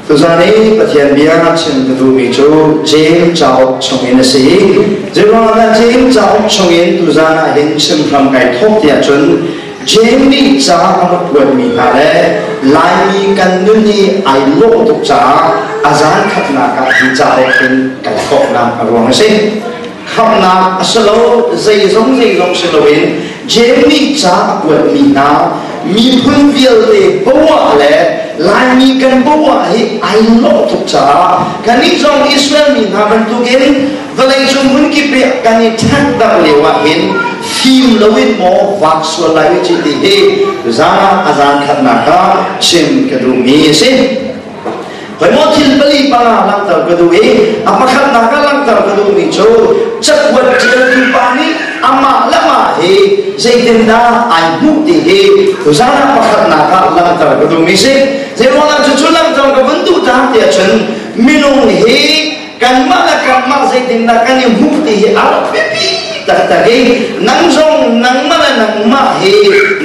Tuzan i Pathian bia chim ka duhmi cu Jeim cauk chungin a si. Zeiruangah Jeim cauk chungin tuzan ah hin chim hram kai thawk tiah cun Jeim nih ca a rak kuatmi hna le Laimi kan nun i ai lawh tuk caah a zan khatnak ah hi cauk hin kai thawknak a ruang a si. Khamhnak a si lo, zeizong zeizong si loin Jeim nih ca a kuatmi hna miphun vialte poah le Laimi kan poah hi ai lawh tuk caah kannih zong Israel mi hna bantukin vawleicung hmunkip i kan i ṭhendarh lio ah hin fim loin maw vak sual lai u ti hi zan ah a zan khatnak ah chim ka duhmi a si. Hoi maw thil pali panga langhter ka duh i a pakhatnak ah langhter ka duhmi cu cakuat ṭialtu pa nih amah le mah hi zeitindah ai hmuh ti hi tuzan ah pakhatnak ah langhter ka duhmi si. Zeiruangah cucu langhter ka vun duh ta tiah cun minung hi kanmah le kanmah zeitindah kan i hmuh ti hi a rak biapi taktak i nang zong nangmah le nangmah hi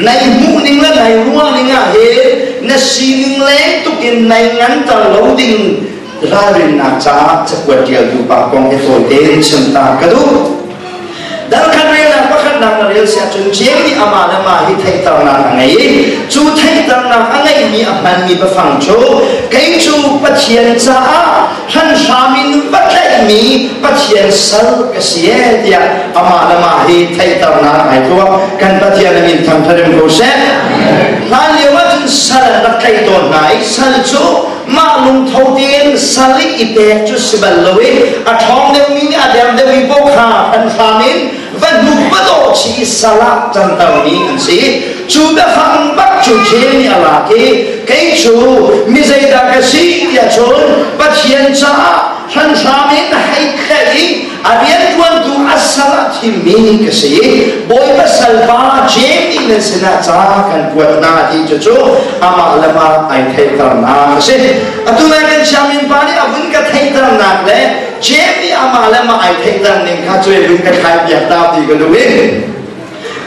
nai hmuh ning le nai ruah ning ah hin na sining leng tukin nai nganter lo ding ralrinnak caah cakuat ṭialtu pa kong hi tawi tein chim ta ka duh. Dal khat relnak pakhatnak na rel siah cun Jeim nih amah le mah hi theihternak a ngei i cu theihternak a ngeihmi a hmanmi biafang cu kei cu Pathian caah hranhram in va tlaihmi Pathian sal ka si e tiah amah le mah hi theihternak ai tuah. Kan Pathian a min thangṭhat ko seh. Hlan lio ah cun sal an rak tlaih tawn hna i sal cu mah lungtho tein sal i i pek cu si bal lo i a ṭhawng deuhmi nih a der deuhmi paoh kha hranhram in va hnuk va dawh chih i sal ah cantermi an si. Cu biafang bak cu Jeim nih a lak i kei cu mi zeidah ka si tiah cun Pathian caah hranhram in hei tlaih i a rianṭuantu a sal ah thimmi ka si. Bawipa salpa Jeim nih nan sinah ca kan kuat hna ti cucu amah le mah ai theihternak a si. Atu nai kan sianginn pa nih a vun ka theihternak le Jeim nih amah le mah ai theihter ning kha cu vun ka thlai piak ta ti ka duh i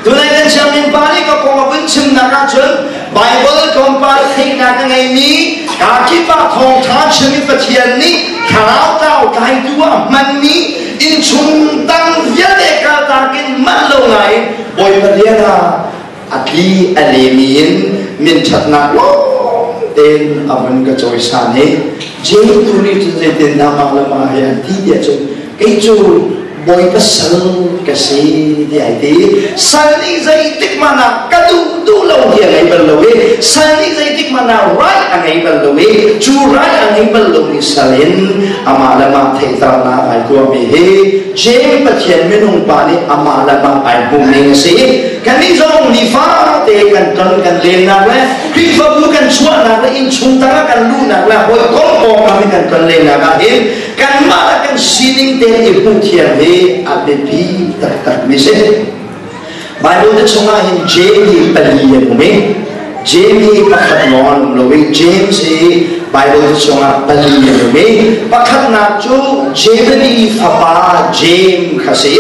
tunai kan sianginn pa nih ka kong a vun chimnak ahcun Bible tlawmpal theihnak a ngeimi kakip ah thawngṭha chim i Pathian nih thlarau tlau tlaitu ah hmanmi innchung tang vialte kaltak in manh lo ngai Bawipa rian ah a tli a lemi in min ṭhatnak lawng tein a vun ka cawisan i Jeim tu nih cun zeitindah mah le mah hi an ti tiah cun kei cu Bawipa sal ka si ti ai ti. Sal nih zeitik hmanh ah ka duh duh lo hi a ngei bal lo i sal nih zeitik hmanh ah right a ngei bal lo i cu right a ngei bal lomi sal in amah le mah theihternak ai tuahmi hi James Pathian minung pa nih amah le mah ai hmuh ning a si. Kannih zong nifate kan ton kan lennak le Khrihfabu kan chuahnak le innchung tangah kan luhnak le hawikom pawngkam i kan ton lennak ah hin kanmah le kan sining tein i hmuh thiam hi a biapi taktakmi si. Bible te chungah hin James hi pali an um i James hi pakhat lawng an um lo i James hi Bible te chungah pali an um i pakhatnak cu Zebedee fapa James kha si.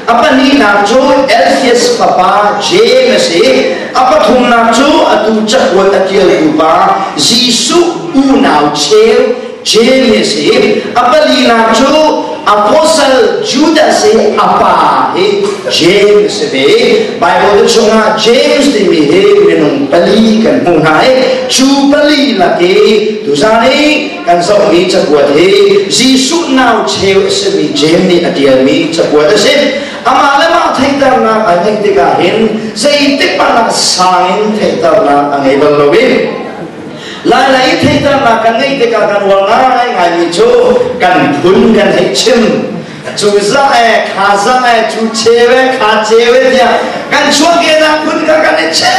A pahnihnak cu Alphaeus fapa James a si. A pathumnak cu atu cakuat a ṭialtu pa Jesuh unau cheu James a si. A palinak cu Apostle Judas i a pa hi James a si ve. Bible chungah James timi hi minung pali kan hmuh hna i cu pali lak i tuzan i kan zohmi cakuat hi Jesuh nau cheu a simi James nih a ṭialmi cakuat a si. Amah le mah theihternak a ngeih tikah hin zeitik hmanh ah sang in theihternak a ngei bal lo i Lailei i theihternak kan ngeih tikah kan uar ngaingaimi cu kan phun kan hei chim. Cu za e, kha za e, cu cheu e, kha cheu e tiah kan chuahkehnak phun kha kan i chim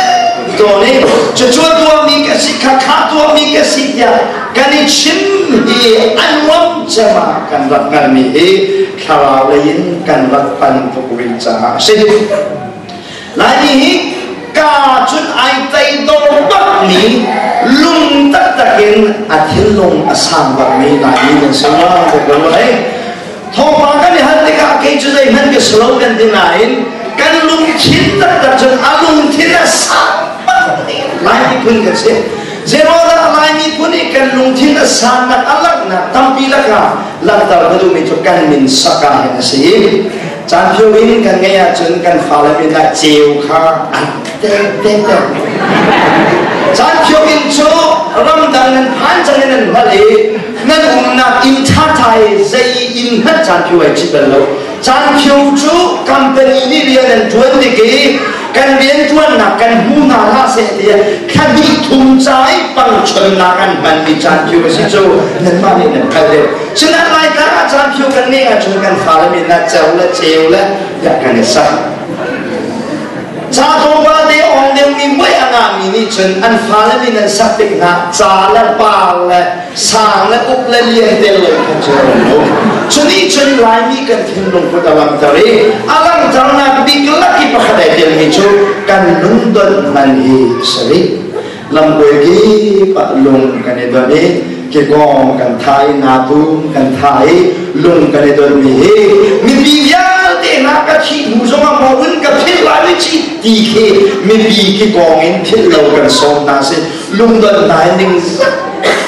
tawn i cucu a tuahmi ka si, kha kha tuahmi ka si tiah kan i chim hi a nuam cem ah kan rak hngalhmi hi thlarau lei in kan rak pan tuk rih caah a si. Laimi hi ka cun ai teidor bakmi lung taktak in a thinlung a sang bakmi Laimi kan si ma ka ruah hei. Thawngpang kan i hal tikah kei cu zeihmanh ka si lo kan ti nain kan lungthin taktak cun a lungthin a sang bakmi Laimi phun kan si. Zeiruangah Laimi phun i kan lungthin a sannak a langhnak tampi lakah langhter ka duhmi cu kan min sak ah hin a si. Caan phio in kan ngeih ahcun kan fale min ah ceu kha an tek tek tek. Caan phio in cu ramdang nan phan cang in nan hngalh i nan umnak inn ṭhaṭha i zei inn hmanh caan phio ai chit bal lo. Caan phio cu company nih rian an ṭuan tik i kan rianṭuannak kan hmu hna hlah seh tiah thla hnih thum ca i pangchonnak an hmanmi caan phio a si cu nanmah nih nan hngalh deuh. Sinain Laitlang ah caan phio kan ngeih ahcun kan fale min ah ceu le ceu le tiah kan i sak. Ca tlawmpal te awng deuhmi muai a ngahmi nih cun an fale min an sak tik hna ca le par le sang le uk le lian tel lo khan cu an lo. Cu nih cun Laimi kan thinlung put a langhter i a langhternak bik lak i pakhat ai telmi cu kan lungdonh man hi a si rih. Lamkawi kip ah lung kan i donh i kikawng kan tha i natum kan tha i lung kan i donhmi hi mipi vialte hna ka thih hnu zongah maw un ka philh lai mi chi ti khi mipi kikawng in philh lo kan sawm hna si lungdonh hna in ning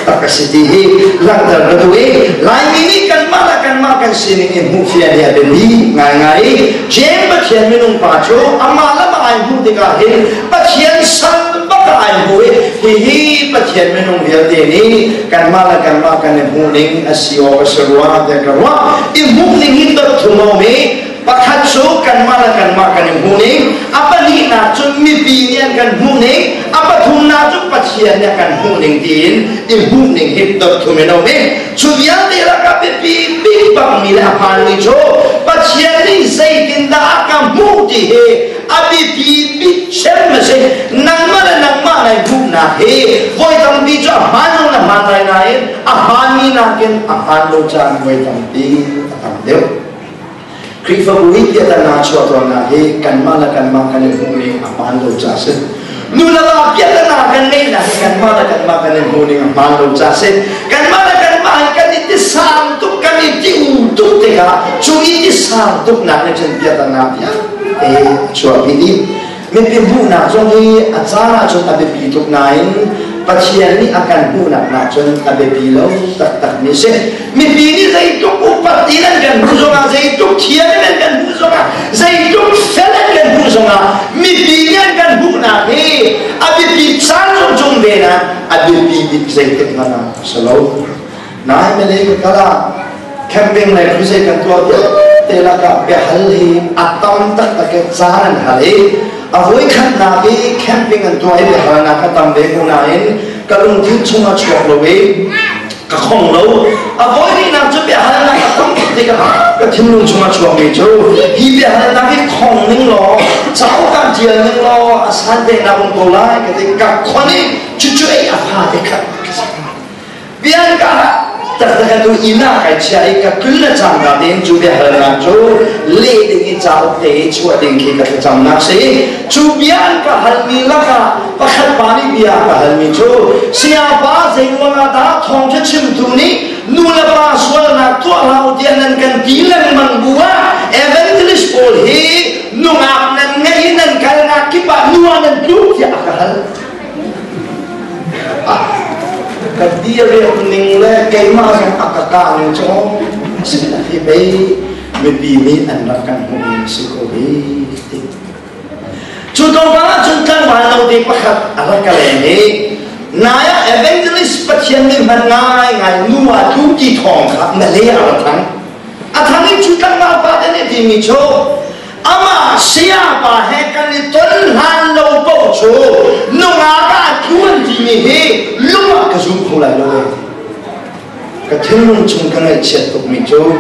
tak a si ti hi langhter ka duh i Laimi nih kanmah le kanmah kan sining in hmuhfian hi a biapi ngaingai i Jeim Pathian minung pa cu amah le amah ai hmuh tikah hin Pathian sal bak ah ai hmu i hihi Pathian minung vialte nih kanmah le kanmah kan i hmuh ning a si awk a si rua tiah ka ruah. I hmuh ning hi dot thum a um i pakhat cu kanmah le kanmah kan i hmuh ning, a pahnihnak cu mipi nih an kan hmuh ning, a pathumnak cu Pathian nih a kan hmuh ning tiin i hmuh ning hi dot thum in a um i cu vialte lakah biapi bik bangmi le a hmaanmi cu Pathian nih zeitindah a ka hmuh ti hi a biapi bik cem a si. Nangmah le nangmah nai hmuhnak hi voi tampi cu a hmaan zong na hmaan lai nain a hmaanmi nakin a hmaan lo caan voi tampi a tam deuh. Khrihfabu hi piahtana chuah tawnnak hi kanmah le kanmah kan i hmuh ning a hmaan lo ca a si. Nu le va piahtana kan ngeihnak hi kanmah le kanmah kan i hmuh ning a hmaan lo ca a si. Kanmah le kanmah hi kan i tisang tuk, kan i ti u tuk tikah cu i tisang tuknak nih cun piahtana vialte a chuahpi dih. Mipi hmuhnak zong hi a caan ahcun a biapi tuk nain Pathian nih a kan hmuhnak nakcun a biapi lo taktakmi a si. Mipi nih zeitluk upat in an kan hmuh zongah, zeitluk thiam in an kan hmuh zongah, zeitluk fel an kan hmuh zongah, mipi nih an kan hmuhnak hi a biapi caan zong cung ve na a biapi bik zeitik hmanh ah a si lo. Nai mele ka kal ah camping le crusade kan tuah vialte lakah biahal hi a tam taktak i caan an hal i a voikhatnak i camping an tuah i biahalnak a tam ve ko nain ka lungthin chungah chuak lo i ka khong lo. A voihnihnak cu biahalnak a tam tuk tikah ka thinlung chungah chuakmi cu hi biahalnak hi khong ning law cauk ah tial ning law a san peknak um ko lai ka ti. Ka khon i cucu ei a fa te khat. Bianka taktak tu inn ah kai chia i ka tlun le cangka tein cu biahalnak cu leh ding i cauk te i chuah ding khi ka thlacamnak si. Cu bia an ka halmi lakah pakhat pa nih bia ka halmi cu, sayapa, zeiruangah dah thawngṭha chimtu nih nu le pa sualnak tuah hlah u tiah nan kan ti lengmang bu ah evangelist pawl hi nungak nan ngeih i nan kalnak kip ah nu ah nan tluk tiah a ka hal. Ka dir ning le keimah zong a ka kah ning cu sin a hi pei mipi nih an rak kan hmuh ning si ko hi ti. Cu tlawmpal ah cun tlangval note pakhat a rak ka leng i nai ah evangelist Pathian nih hman ngai ngai nu ah tu ti thawng kha na le a ra thang. A thang in cu tlangval pa te nih timi cu amah sayapa he kan i ton hlan lo paoh cu nungak ah tluan timi hi lung ah ka zum kho lai lo e. Ka thinlung chung ka ngaihchiat tukmi cu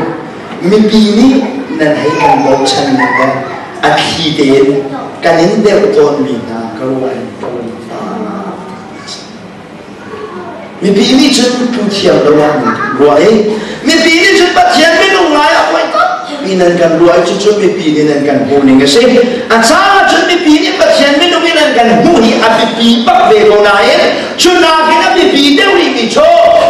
mipi nih nan hei kan bochan ning le a thli tein kan in deuh tawnmi hna ka ruah in ka lung Mipi nih cun tu thiam lo ah nan ruah i mipi nih cun Pathian minung ngai ah voi tampi nan kan ruah i cucu mipi nih nan kan hmuh ning a si. A caan ah cun mipi nih Pathian minung in an kan hmuh hi a biapi bak ve ko nain cu nakin a biapi deuh rihmi cu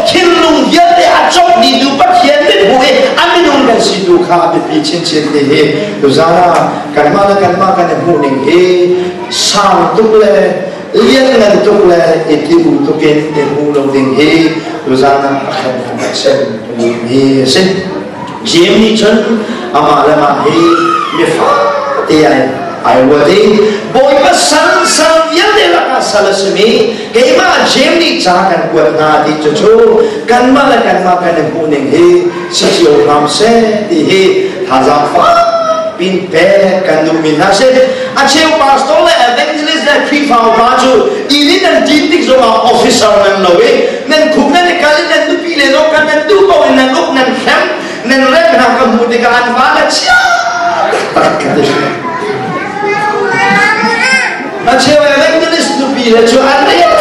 thinlung vialte a cawk dihtu Pathian mithmuh i a minung kan si tu kha a biapi chinchin ti hi tuzaan ah kanmah le kanmah kan i hmuh ning hi sang tuk le. Lianngan tuk le i ti u tukin i hmu lo ding hi tuzaan ah pakhat a sem mi a si. Jeim nih cun amah le mah hi mifa te ai ai ruat i Bawipa sal sal vialte lakah sal a simi keimah Jeim nih ca kan kuat hna ti cucu kanmah le kanmah kan i hmuh ning hi si cio hram seh ti hi thazaang fak pin pek kan duhmi hna si. A cheu pastor le evangelist le Khrihfa upa cu inn in nan ṭin tik zongah officer nan lo i nan khuk nan i kal i nan nupi le zong kan nan duh paoh in nan uk nan hrem nan rem hna ka hmuh tikah an va le chia tak ka ti. A cheu evangelist nupi le cu an rel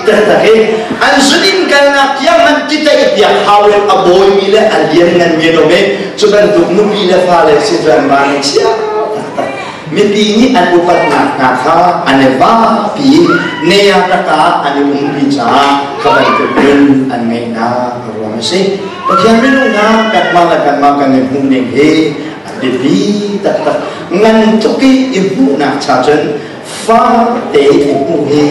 taktak i an zunin kalnak tiang man titaih piak hau in a bawimi le a lianngan mi an um i cu bantuk nupi le fale si cu an van i chia taktak. Mipi nih an upatnak hna kha an i vapi ne ah taka an i umpi caah kha bantuk nun an ngeihnak a ruang a si. Pathian minung hna, kanmah le kanmah kan i hmuh ning hi a biapi taktak. Ngan tuk i i hmuhnak cha cun fate i hmuh hi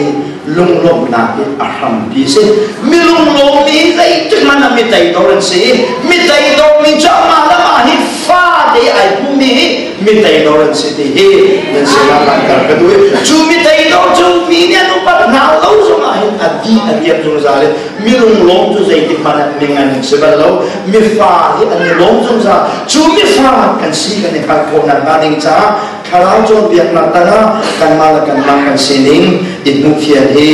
lunglawmhnak hi a hrampi si. Mi lunglawmmi zeitik hmanh ah mi teidor an si i mi teidormi cu amah le amah hi fate ai hmuhmi hi mi teidor an si ti hi nan sinah langhter ka duh i cu mi teidor cu mi nih an upat hna lo zongah hin a di a riam zungzal i mi lunglawm cu zeitik hmanh ah mingan an si bal lo. Mifa hi an i lawm zungzal. Cu mifa kan si kan i hngalh khawh nakhnga ding caah thlarau cawnpiaknak tangah kanmah le kanmah kan sining i hmuhfian hi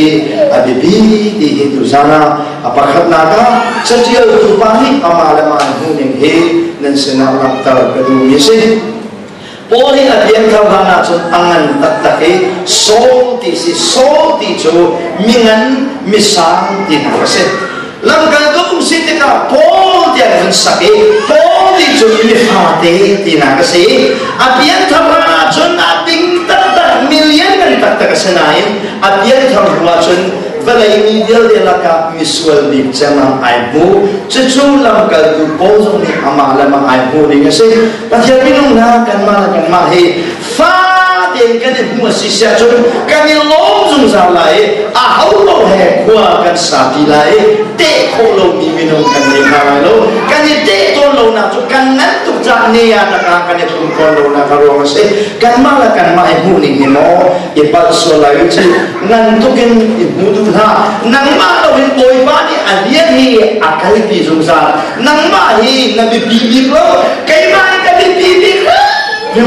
a biapi ti hi tuzan ah a pakhatnak ah catialtu pa nih amah le mah hmuhning hi nan sinah langhter ka duhmi a si. Paul hi a pianthar hlan ahcun a ngan taktak i Saul ti si. Saul ti cu mingan misang tinak a si. Lamkaltu um si tikah Paul tiah an sak i Paul ti cu mifate tinak a si. A pianthar hlan ahcun a ding taktak, million kan taktak a si nain a pianthar hnu ahcun vawlei mi vialte lakah misual bik cem ah ai hmu. Cucu lamkaltu Paul zong nih amah le mah ai hmuh ning a si. Pathian minung hna, kanmah le kanmah hi fa tein kan i hmuh a si siah cun kan i lawm zungzal lai i aho paoh he khua kan sa ti lai i teh khawh lomi minung kan nei hna lai lo. Kan i teh tawn lonak cu kan ngan tuk caah ne ah taka kan i tlum tawn lonak a ruang a si. Kanmah le kanmah i hmuh ning hi maw i palh sual lai u ci. Ngan tuk in i hmu duh hlah. Nangmah loin Bawipa nih a rian hi a kalpi zungzal. Nangmah hi na biapi bik lo, keimah hi ka biapi bik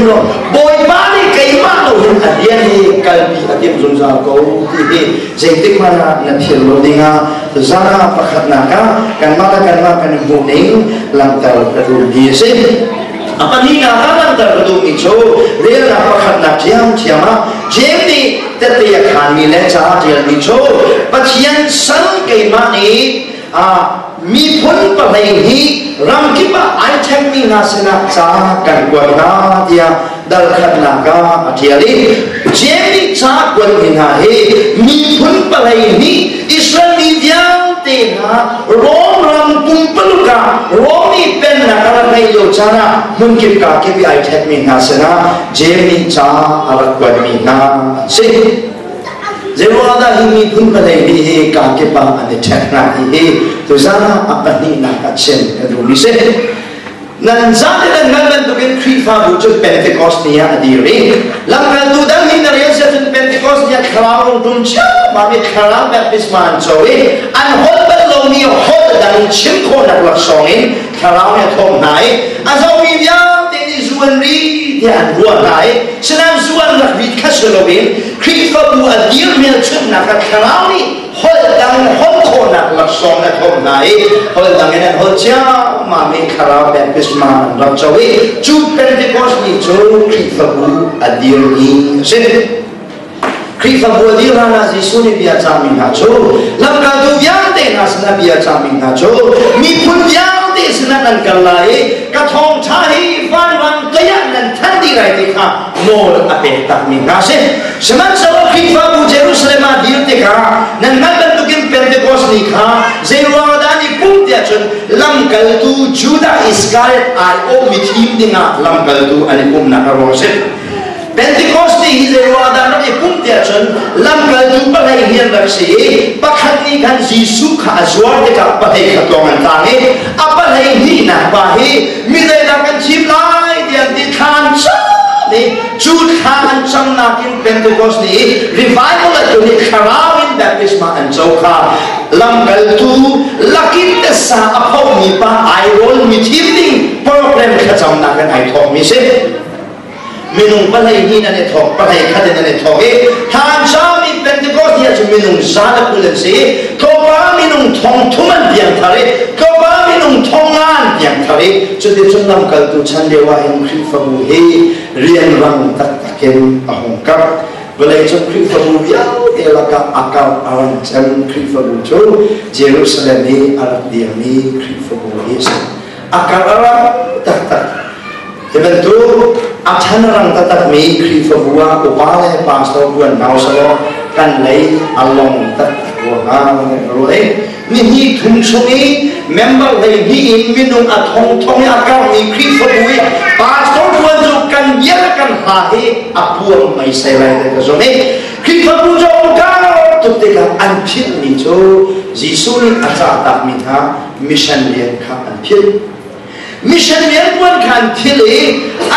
lo. Bawipa nih keimah lo hin a rian hi kalpi a timh zungzal ko ti hi zeitik hmanh ah na thil lo dingah zara pakhatnak ah kanmah le kanmah kan i hmuh ning langhter ka duhmi a si. A pahnihnak ah langhter ka duhmi cu relnak pakhatnak ṭhiamṭhiam ah Jeim nih tette a khaanmi le ca a ṭialmi cu Pathian sal keimah nih miphun pahlei hi ramkip ah ai ṭhengmi hna sinah ca kan kuat hna tiah dal khatnak ah a ṭial i Jeim nih ca a kuatmi hna hi miphun pahlei nih Israel mi vialte hna Rom ram pumpaluk ah Rom nih pennak a rak ngeih lio caan ah hmunkip ka kip i ai ṭhekmi hna sinah Jeim nih ca a rak kuatmi hna an si. Zeiruangah hi miphun pahlei nih hi kakip ah an i ṭhek hna ti hi tuzaan ah a pahnihnak ah chim ka duhmi si. Nan zate nan hngalh bantukin Khrihfabu cu Pentecost ni ah a dir i lamkaltu dang hi na rel sia cun Pentecost ni ah thlarau rung tum ciammam i thlarau baptisma an co i an holh bal lomi holh dang chim khawhnak laksawng in thlarau nih a thawk hna i a zomi vialte nih zu an ri tiah an ruah hna i sinain zu an rak rit kha si loin Khrihfabu a dir hmelchunhnak ah thlarau nih holh dang holh khawhnak laksawng a thawk hna i holh dang in an holh ciammam i thlarau baptisma an rak co i cu Pentecost ni cu Khrihfabu a dir ni a si. Khrihfabu a dir hlan ah Jesuh nih bia cahmi hna cu lamkaltu vialte hna sinah bia cahmi hna cu miphun vialte sinah nan kal lai i ka thawngṭha hi vanrang tlei ah nan thanh dih lai ti kha nawl a pek takmi hna a si. Sihmanhsehlaw Khrihfabu Jerusalem ah dir tikah nan hngalh bantukin Pentecost ni kha zeiruang ah dah an i pumh tiah cun lamkaltu Judah Iskariot aiawhmi thim dingah lamkaltu an i pumhnak a ruang a si. Pentecost ni hi zei ruangah dah rak i pumh tiah cun lamkaltu pahlei hi an rak si i pakhat nih khan Jesuh kha a zuar tikah pahlei kha tlawng an tlang i a pahlei hnihnak pa hi mi zeidah kan thim lai tiah an ti. Thla an cam i cu thla an camnak in Pentecost ni i revival a tlun i thlarau in baptisma an co kha lamkaltu lakin tasa a phomi pa airawl mi thim ding program thlacamnak in ai thawkmi si. Minung pahlei hnih nan i thawk, pahlei khat in nan i thawk i thanchami Pentecost ni ahcun minung 120 an si. Tlawmpal minung 3,000 an piangthar i tlawmpal minung 5,000 an piangthar i cuticun lamkaltu chan lio ah hin Khrihfabu hi rianrang taktak in a hung karh. Vawleicung Khrihfabu vialte lakah a karh a rang cem Khrihfabu cu Jerusalem i a rak dirmi Khrihfabu hi a si. A karh a rang taktak. Hi bantuk a ṭhan rang taktakmi Khrihfabu ah upa le pastor ṭuan hna usih kan lei a long taktak ruangah kan ruah i nihnih thum chung i member 12 in minung a thongthong i a karmi Khrihfabu i pastor ṭuan cu kan bia le kan hla hi a puam mei sai lai ti ka zumh i Khrihfabu cu kar tuk tikah an philhmi cu Jesuh nih a cah takmi hna mission rian kha an philh. Mission riantuan kha an thil i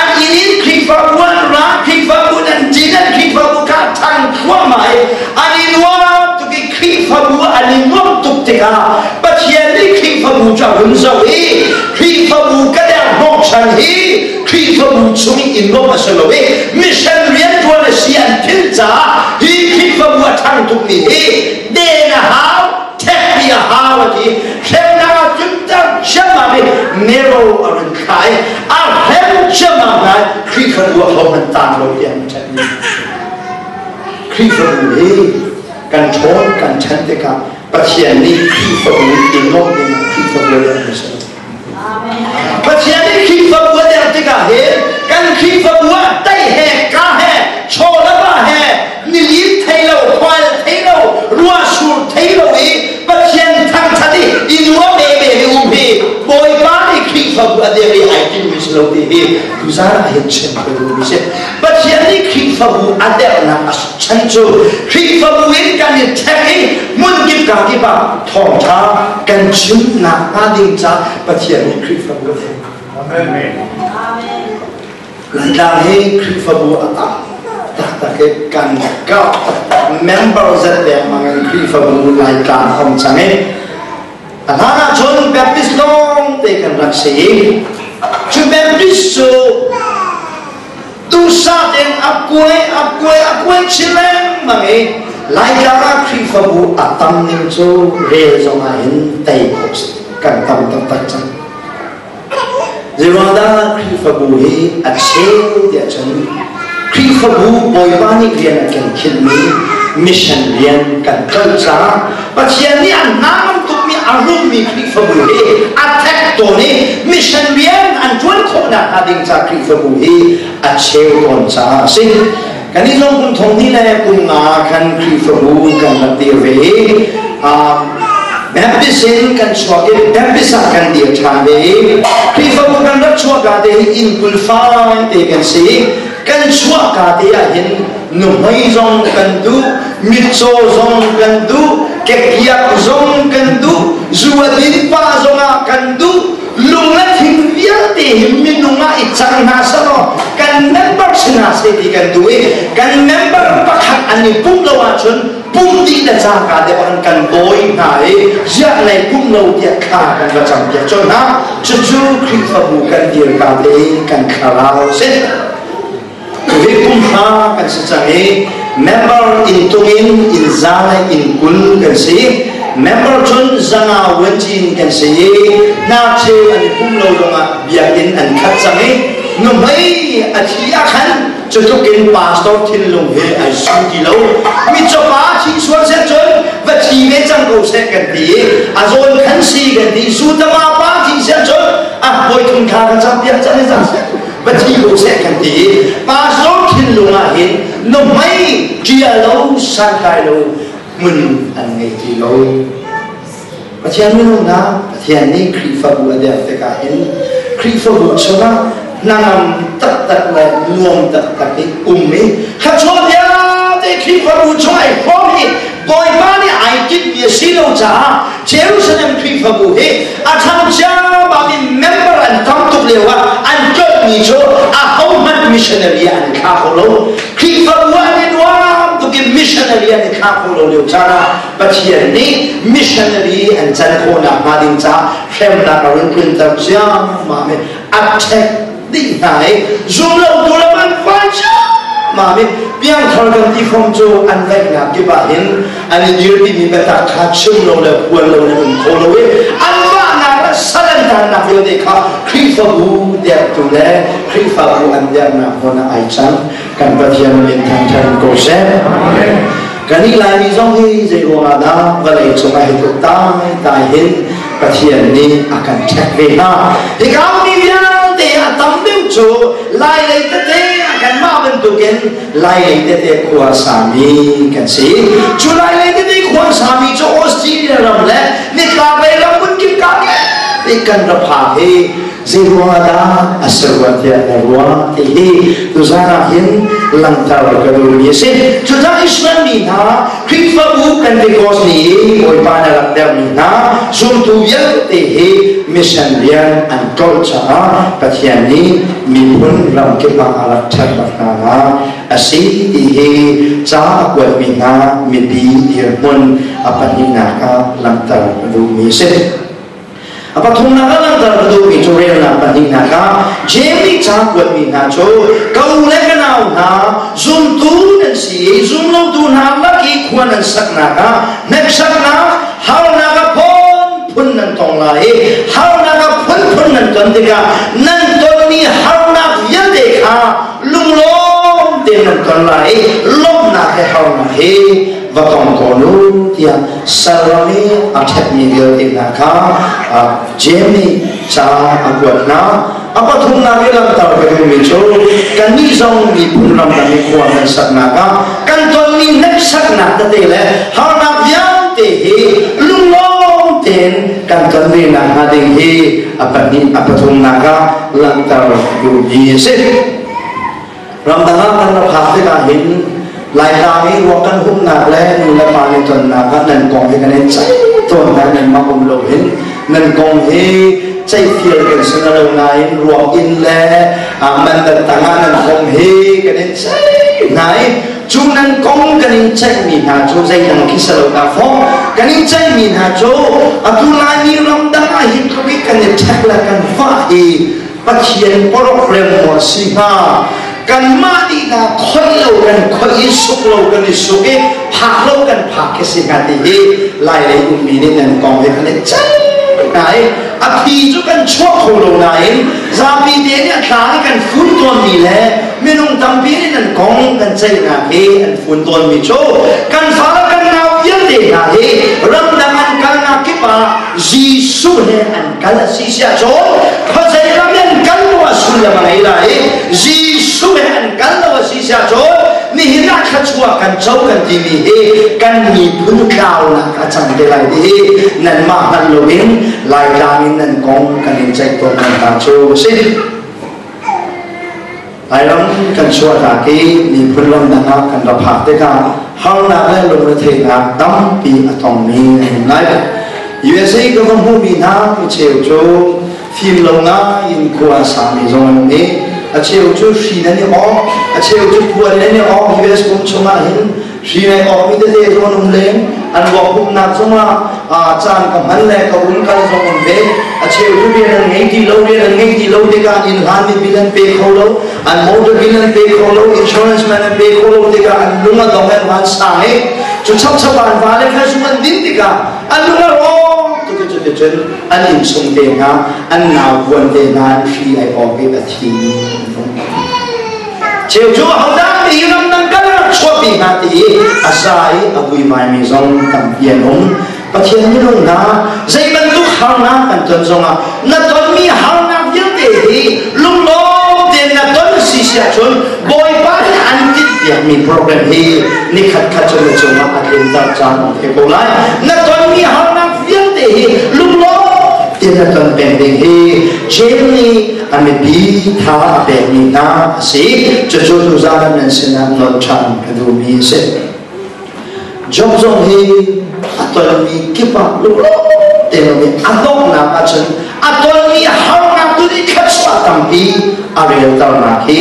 an inn in Khrihfabu an ra, Khrihfabu an cin, an Khrihfabu kha ṭhang thluahmah i an i nuam tuk i Khrihfabu an i nuamh tuk tikah Pathian nih Khrihfabu cu a hun zoh i Khrihfabu ka der hnawhchan hi Khrihfabu chung i i nuamh a si lo i mission riantuan a si an philh caah hi Khrihfabu a ṭhang tukmi hi den a hau, ṭhekpi a hau a ti. Hremnak ah tlunter ciammam i Nero a run thlah i a hrem ciammam hna. Khrihfabu a hohmanh tang lo tiah an ṭhen. Khrihfabu hi kan ṭhawn kan ṭhen tikah Pathian nih Khrihfabu i nuamh ding Khrihfabu a si. Pathian nih Khrihfabu a der tikah hin kan Khrihfabu ah tai he ka he chaw le va he nilin thei lo, khual thei lo, ruahsur thei lo i Pathian thangthat i i nuam ve ve mi um hi Bawipa nih Khrihfabu a der i ai timmi si lo ti hi tuzaan ah hin chim ka duhmi si. Pathian nih Khrihfabu a dernak a chan cu Khrihfabu in kan i ṭhek i hmun kip ka kip ah thawngṭha kan chimnak hnga ding ca Pathian nih Khrihfabu a der. Amen. Laitlang hi Khrihfabu a tam taktak i kan karh taktak, member zat lengmang in Khrihfabu Laitlang hong cang i a hlan ahcun Baptist lawng te kan rak si i cu Baptist cu duhsah tein a kuai, a kuai, a kuai chin lengmang i Laitlang ah Khrihfabu a tam ning cu rel zong ah hin tei khawh kan tam taktak cang. Zeiruangdah Khrihfabu hi a cheu tiah cun Khrihfabu Bawipa nih rian a kan khinhmi mission rian kan ṭuan caah Pathian nih a hna tukmi a rummi Khrihfabu hi a thek tawn i mission rian an ṭuan khawhnak hnga ding ca Khrihfabu hi a cheu tawn caah a si. Kan i zong kum 2005 khan Khrihfabu kan rak dir ve i Baptist in kan chuak i Baptist ah kan dir ṭhan ve i Khrihfabu kan rak chuahka te hi inn 20 fai te kan si. Kan chuahka te ah hin nuhmei zong kan duh, mitcaw zong kan duh, kekiak zong kan duh, zu a din pa zong ah kan duh, lung le thing vialte hi minung ah i cang hna selaw kan member si hna seh ti kan duh i kan member pakhat an i pumh lo ahcun pumh dih le cangka te bang kan dawi hna i ziah nei pumh lo tiah thla kan va cam piak colh hna. Cucu Khrihfabu kan dirka te kan thlarau si. Hi kum hra kan si cang i member inn tung in inn za le inn 20 kan si. Member cun 500 vuancin kan si i hnarcheu an i pum lo zongah biakinn an khat cang i nuhmei a thi ah khan cutluk in pastor thinlung he ai su ti lo. Mitcawpa thi sual seh cun va thi ve cang ko seh kan ti i a zawn khan si kan ti. Zu tama pa thi seh cun a voi thum thla kan cam piak cang i cang seh, va thi ko seh kan ti i pastor thinlung ah hin nuhmei ṭial lo, santlai lo hmun an ngei ti lo. Pathian minung hna, Pathian nih Khrihfabu a der tikah hin Khrihfabu chungah Hnangam taktak le nuam taktak i um i thluachuah vialte Khrihfabu chung ai hrawm hi Bawipa nih ai tinhmi a si lo caah Jerusalem Khrihfabu hi a thang ciammam in member an tam tuk lio ah an tlolhmi cu ahohmanh missionary ah an i thla kho lo. Khrihfabu an i nuam tuk in missionary an i thla kho lo lio caan ah Pathian nih missionary an can khawhnak hnga ding caah hremnak a run tlunter ciammam i a ṭhek dih hna i zumlotu lam an fai ciammam i piangthar kan ti fom cu an vaihnak kip ah hin an i dirpimi biatak kha chim lo le phuan lo in um kho lo i an vahnak le sal an tannak vialte kha Khrihfabu dertu le Khrihfabu an dernak hmun ah ai cang. Kan Pathian min thangṭhat ko seh. Kan i Laimi zong hi zei ruangah dah vawlei cungah hi tluk tai tai hin Pathian nih a kan ṭhek ve hna. Hika mi vialte a tam deuh cu Lai lei tete a kanmah bantukin Lai lei tete khua sami kan si. Cu Lai lei tete khua sami cu Australia ram le nitlak lei ram hmunkip ka kan ra phak hi zei ruangah dah a si rua tiah na ruah ti hi tuzan ah hin langhter ka duhmi a si. Cucaah Israel mi hna Khrihfabu Pentecost ni i Bawipa na rak dermi hna zumtu vialte hi mission rian an tlolh caah Pathian nih miphun ramkip ah a rak ṭhat bak hna nak a si ti hi ca a kuatmi hna mipi dirhmun a pahnihnak ah langhter ka duhmi a si. A pathumnak ah langhter ka duhmi cu relnak pahnihnak ah Jeim nih ca kuatmi hna cu ka u le ka nau hna, zumtu nan si i zumlotu hna lak i khua nan saknak ah hneksaknak harnak a phunphun nan tong lai i harnak a phunphun nan ton tikah nan tonmi harnak vialte kha lunglawm tein nan ton lai i lawmhnak he harnak he va tong ko u tiah salram i a ṭhetmi vialte hna kha Jeim nih ca a kuat hna. A pathumnak i langhter ka duhmi cu kannih zong miphun ramdang i khua kan saknak ah kan tonmi hneksaknak tete le harnak vialte hi lunglawm tein kan ton ve nakhnga ding hi a pahnih a pathumnak ah langhter duhmi a si. Ramdang ah kan ra phak tikah hin Laitlang i ruak kan humnak le nu le pa nih tonnak ah nan kong hi kan in ceih tawn hna. Nanmah um lo hin nan kong hi ceihfial kan si na lo nain ruak inn le man dan tang ah nan kong hi kan in ceih hna i cu nan kong kan in ceihmi hna cu zeidang khi si lo na fawh kan in ceihmi hna cu atu Laimi ramdang ah hi tluk i kan i ṭhek le kan fah hi Pathian program maw a si hnga? Kanmah nih dah khoih lo kan khoih i suk lo kan i suk i phak lo kan phak khi si hnga ti hi Lai lei ummi nih nan kong hi kan i ceih hna i a phi cu kan chuah kho lo nain zapi te nih a tlang i kan fun tawnmi le minung tampi nih nan kong kan ceihnak hi an fun tawnmi cu kan fale kan nau vialte hna hi ramdang an kalnak kip ah Jesuh he an kal a si siah cun khuazei ram in an kal lo a sullam a ngei lai i Jesuh he an kal lo a si siah cun nihin ah thluachuah kan co kan timi hi kan miphun tlaunak a cang te lai ti hi nanmah hngalh loin Laitlang in nan kong kan in ceih tawn hna cu a si. Lairam kan chuahnak i miphun ramdang ah kan ra phak tikah harnak le lungretheihnak tampi a tongmi an um lai. USA ka va hmuhmi hna mi cheu cu fim lo ngai in khua a sami zong an um i a cheu cu hri nan i awk, a cheu cu puan nan i awk. US kum chungah hin hri nei awkmi tete zong an um len. An ruak humnak zongah caan ka hman le ka um kal zong um ve. A cheu cu rian an ngei ti lo. Rian an ngei ti lo tikah inn hlanmi bill an pe kho lo, an motor bill an pe kho lo, insurance man an pe kho lo tikah an lung a dong, an van sang i cu chapchap an va le kha zung an din tikah an lung a rawk tuk i cuticun an innchung te hna, an nau puan te hna an hri ai awk i a thi. Cheu cu ahodah ti ramdang kan rak chuahpi hna ti i a za i a vuivaimi zong tampi an um. Pathian minung hna, zei bantuk harnak kan ton zongah na tonmi harnak vialte hi lunglawm tein na ton si siah cun Bawipa nih an tinhpiakmi program hi nikhat khat cu na cungah a tlinter caan um te ko lai. Na tonmi harnak vialte hi lunglawm tein tein na ton peng ding hi Jeim nih a mipi tha a pekmi hna a si. Cucu tuzaan nan sinah nawl ṭhan ka duhmi a si. Job zong hi a tonmi kip ah lunglawm tein um i a donghnak ahcun a tonmi harnak tu nih thluachuah tampi a relternak hi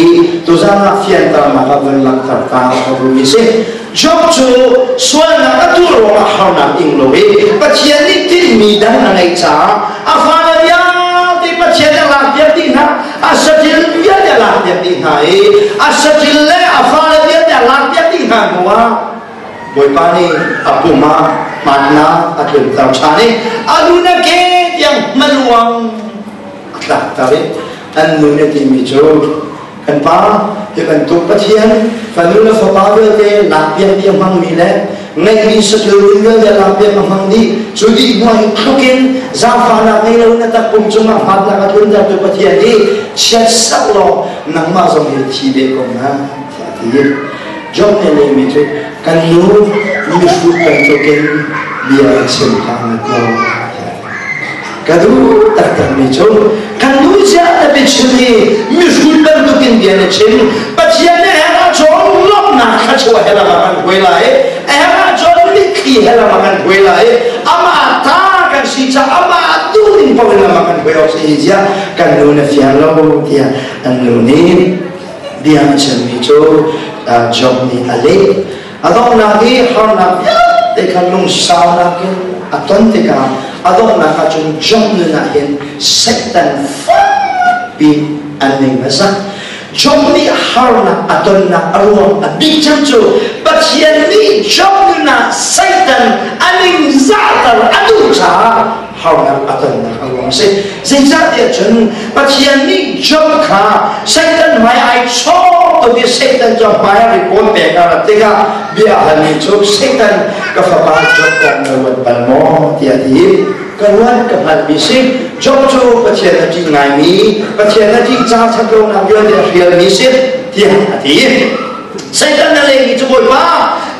tuzaan ah fianternak ah vun langhter ta ka duhmi si. Job cu sualnak a tuah ruangah harnak ing lo i Pathian nih tinhmi dang a ngeih caah a fale vialte Pathian a lakpiak dih hna, a saṭil vialte a lakpiak dih hna i a saṭil le a fale vialte a lakpiak dih hna hnuah Bawipa nih a pum ah hmannak a tlunter ṭhan i a lu na ke tiang hmaluang a tlakter i an nu nih a timi cu, "Kan pa, hi bantuk Pathian fanu le fapa vialte lakpiak dih a hmangmi le ngeihmi saṭil run vialte lakpiak a hmang dih, cu dih hnuah hi tluk in zaangfahnak ngei lo na takpum cungah hmatnak a tluntertu Pathian nih chiat sak law nangmah zong hi thi ve ko na," tiah a ti. Job nih lehmi cu, "Kan nu, mihrut bantukin bia ka chim hlah ngat law." Ka duh taktakmi cu, kan nu cia na biachim hi mihrut bantukin bia na chim. Pathian nih a herh ahcun lawmhnak thluachuah he lam ah kan hruai lai, a herh ahcun mitthli he lam ah kan hruai lai. Amah ta kan si caah amah duh ning paoh in lam ah kan hruai awk si hi ziah kan nu na fiang lo, tiah an nu nih bia a chimmi cu Job nih a leh. A donghnak i harnak vialte kha lungsaunak in a ton tikah a donghnak ah cun Job nun ah hin Satan fakpi an ning hmasa. Job nih harnak a tonnak a ruang a bik cem cu Pathian nih Job nun ah Satan a ningzahter a duh caah harnak a tonnak a ruang a si. Zeicahtiah cun Pathian nih Job kha Satan hmai ai chawk tuk i Satan cu hmai ah report pek a rat tikah bia halmi cu, "Satan, ka fapa Job kong na ruat bal maw?" tiah a ti. "Ka ruat, ka hngalhmi si. Job cu Pathian a ṭih ngaimi, Pathian a ṭih ca ṭhat lonak vialte a hrialmi si," tiah a ti. Satan na lehmi cu, "Bawipa,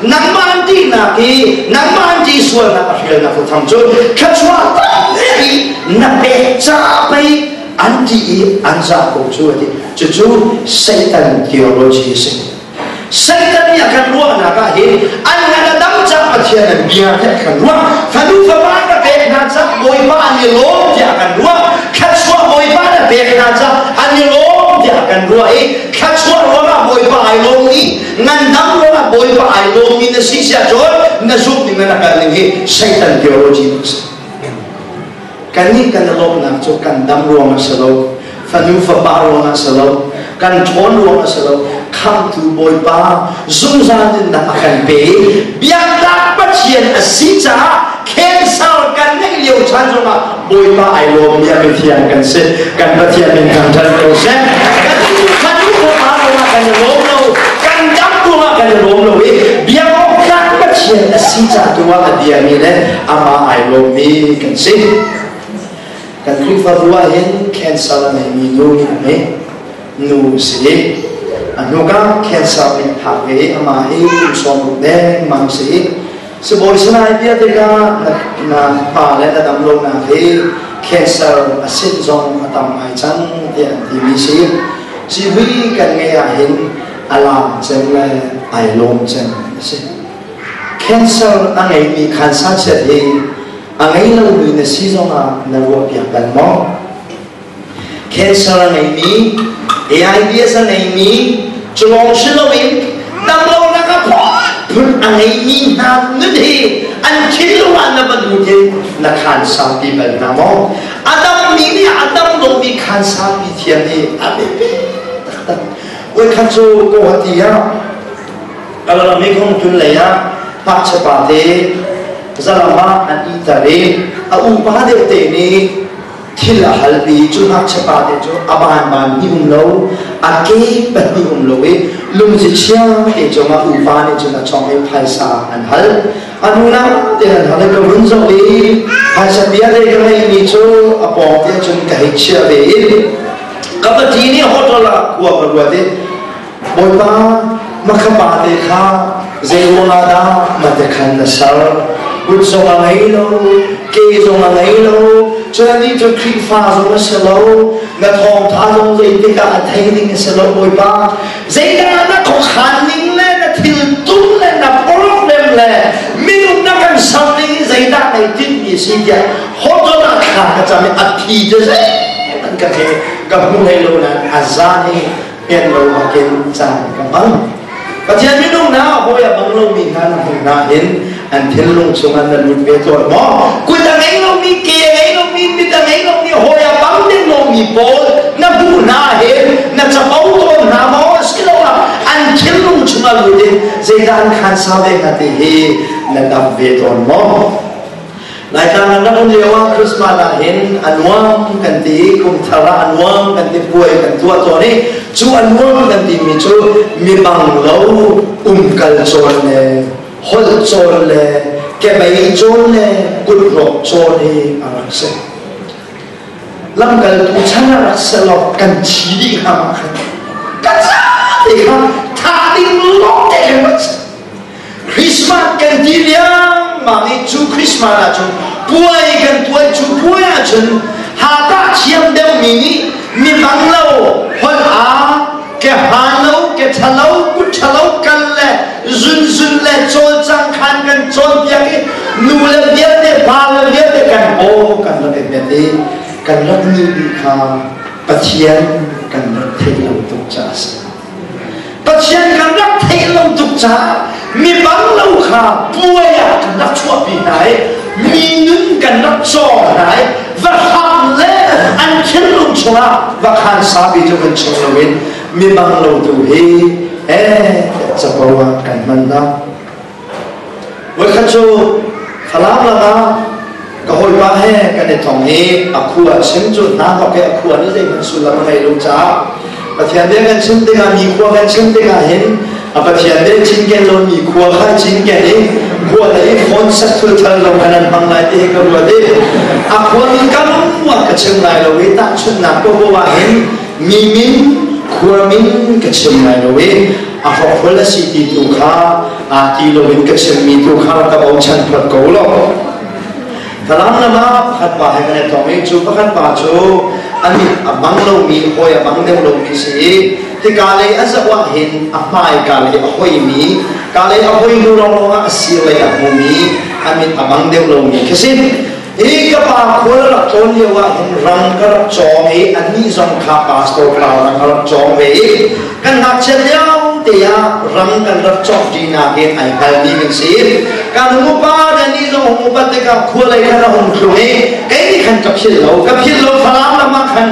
nangmah an tihnak hi, nangmah an tih sualnak a hrialnak tham cu thluachuah tampi na pek caah pei an tih i an zah ko cu," a ti. Cucu Satan theology a si. Satan nih a kan ruahnak ah hin an ngan a dam cang, Pathian an bia tiah kan ruah, fanu fapa ka pek hna cang, Bawipa an i lawm tiah kan ruah, thluachuah Bawipa na pek hna cang, an i lawm tiah kan ruah i thluachuah ruangah Bawipa ai lawm i ngandam ruangah Bawipa ai lawmmi na si sia cun na zumh ning na kal ning hi Satan theology a si. Kannih kan i lawmhnak cu kan dam ruangah si lo, fanu fapa ruangah si lo, kan ṭhawn ruangah si lo, khamhtu Bawipa zungzal nunnak a kan pe i biaknak Pathian a si caah cancer kan ngeih lio caan zongah Bawipa ai lawmmi a mithiang kan si. Kan Pathian min thangṭhat ko seh. Kan fanu fapa ruangah kan i lawm lo, kan dam ruangah kan i lawm lo i biakawktlak Pathian a si ca tu ah a biami le amah ai lawmmi kan si. Kan Khrihfabu ah hin cancer a ngeimi nu nih nu si i a hnukah cancer nih phak ve i amah hi kum 60 dengmang si i sibawi sinai bia tikah na pa le na dam lonak hi cancer a sin zong a tam ngai cang tiah an timi si. Civui kan ngeih ah hin a laam cem le ai lawm cem a si. Cancer a ngeimi khansa chiat hi a ngei lomi na si zongah na ruahpiak bal maw? Cancer a ngeimi, AIDS a ngeimi, cu lawng si loin damlonak a phun a ngeimi hna nun hi an thinlung ah na va lut in na khansa pi bal hna maw? A dammi nih a dam lomi khansa pi thiam hi a biapi taktak. Voikhat cu Guwahati ah Kalamikong tun lei ah ngakchia pa te zalam ah an iter i a upa deuh te nih thil a halmi cu ngakchia pa te cu a ban ban hnih um lo, a ke pahnih um lo i lungzi chia te cungah upa nih cun a chong i phaisa an hal. A nu na te an hal i ka vun zoh i phaisa bia te ka ngeihmi cu a pawng te cun ka hei chiah ve i ka pati nih hotel ah khua ka ruat i, "Bawipa, makha pa te kha zei ruangah dah mate khan na ser? Kut zong a ngei lo, ke zong a ngei lo, cun anih cu Khrihfa zong a si lo, na thawngtha zong zeitik ah a thei ding a si lo, Bawipa. Zeidah na khuakhan ning le na thil tum le na problem le minung na kan ser ning hi zeidah nei tinhmi si tiah hawt ah thla ka cam i a phi cu zeihmanh ka the ka hmu hlei lo nain a zan i pian lo bakin caan ka hmang. Pathian minung na hawi a bang lomi hna na hmuh hna hin an thinlung chungah na lut ve tawn maw? Kut a ngei lomi, ke a ngei lomi, mit a ngei lomi, hawi a bang ding lomi pawl na hmuh hna hin na capo tawn hna maw? Asiloah an thinlung chungah lut in zeidah an khansa ve hnga ti hi na dam ve tawn maw? Laitlang an rak um lio ah Christmas ah hin a nuam kan ti, kum thar ah a nuam kan ti, puai kan tuah tawn i cu a nuam kan timi cu mi bang lo umkal cawn le holh cawn le kebei cawn le kutrawk cawn hi a rak si. Lamkaltu chan a rak si lo kan thi dih hnga ma khan kan zate kha tha ding lawng te khan rak si. Christmas kan ti riangmang i cu Christmas ahcun puai kan tuan cu puai ahcun hata thiam deuhmi nih mi bang lo holh aa ke hmaan lo ke ṭha lo kut ṭha lo kal le zunzun le cawlcang khan kan cawnpiak i nu le vialte pa le vialte kan aw kan rak i met i kan rak nih dih kha Pathian kan rak theih lo tuk caah a si. Pathian kan rak theih lo tuk caah mi bang lo kha puai ah kan rak chuahpi hna i mi nun kan rak cawng hna i va hram le an thinlung chungah va khan sapi cu kan chung loin mi bang lo tu hi capo ah kan hman hna. Voikhat cu Falam lam ah ka hawipa he kan i thong i a khua chim cu hna hnok i a khua nih zeihmanh sullam a ngei lo caah Pathian bia kan chim tikah mi khua kan chim tikah hin a Pathian bia cinken lo mi khua kha cinken i khua lei phone set thul thal lo khan an hmang lai ti hi ka ruat i a khua min ka lung ka chim lai lo i tahchunhnak popo ah hin mi min khua min ka chim lai lo i a hrokhol a si ti tu kha aa ti loin ka chimmi tu kha ka bochan phot ko lo. Falam lam ah pakhat pa he kan i tong i cu pakhat pa cu a mit a bang lomi hawi a bang deuh lomi si i hika lei a zoh ah hin a hmai ka lei a hoimi ka lei a hoi hnu lawnglawng ah a sir lei a hmumi a mit a bang deuh lomi khi si. Hi ka pa khual a rak tlawn lio ah hin rang ka rak cawng i annih zong kha pastor pa rang a rak cawng ve i kan ngakchiat lio te ah rang kan rak cawk ṭinak in ai hngalmi kan si. Kan hung upa nih zong hung upat tikah khua lei khan a hung tlung i kei nih khan ka philh lo ka philh lo Falam lam ah khan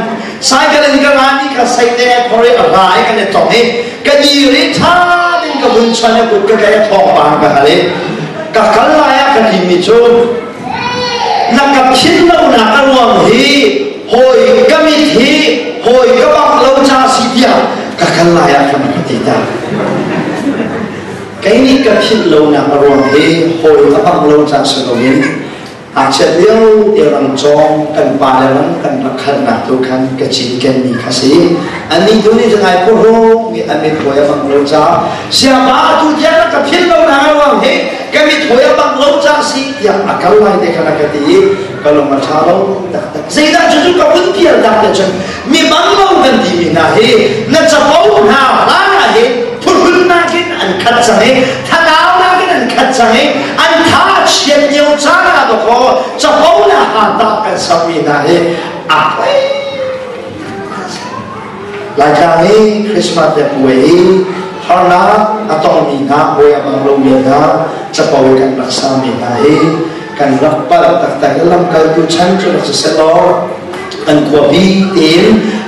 cycle in ka ra ni kha seite ai phor i a hla i kan i tong i ka dir i ṭha ding ka vun chuan i kut ka tlaih a thawngpang ka hal i ka kal lai ah ka timi cu na ka philh lonak a ruang hi hawi ka mit hi hawi ka bak lo ca si tiah ka kal lai ah khan ka ti ta. Kei nih ka philh lonak a ruang hi hawi ka bak lo ca si loin ngakchiat lio te rang cawng kan pa le rang kan rak khalnak tu khan ka cinkenmi kha si. Annih tu nih cun ai phuhrung i an mit hawi a bang lo ca siapa atu tiang na ka philh lonak a ruang hi ka mit hawi a bang lo ca si tiah a kal lai te khan a ka ti i ka lung a ṭha lo taktak. Zeidah cucu ka vun pial tak te cun mi bang lo kan timi hna hi na capo hna hlan ah hin phuhrunnak in an khat cang i thanaunak in an khat cang i an tha a chiat lio caan ah dawkaw capo le ha tah kan sermi hna hi a poi. Laitlang i Christmas le puai i harnak a tongmi hna hawi a bang lomi hna capo i kan rak sami hna hi kan rak palh taktak i lamkaltu chan cu rak si sehlaw an khuapi tein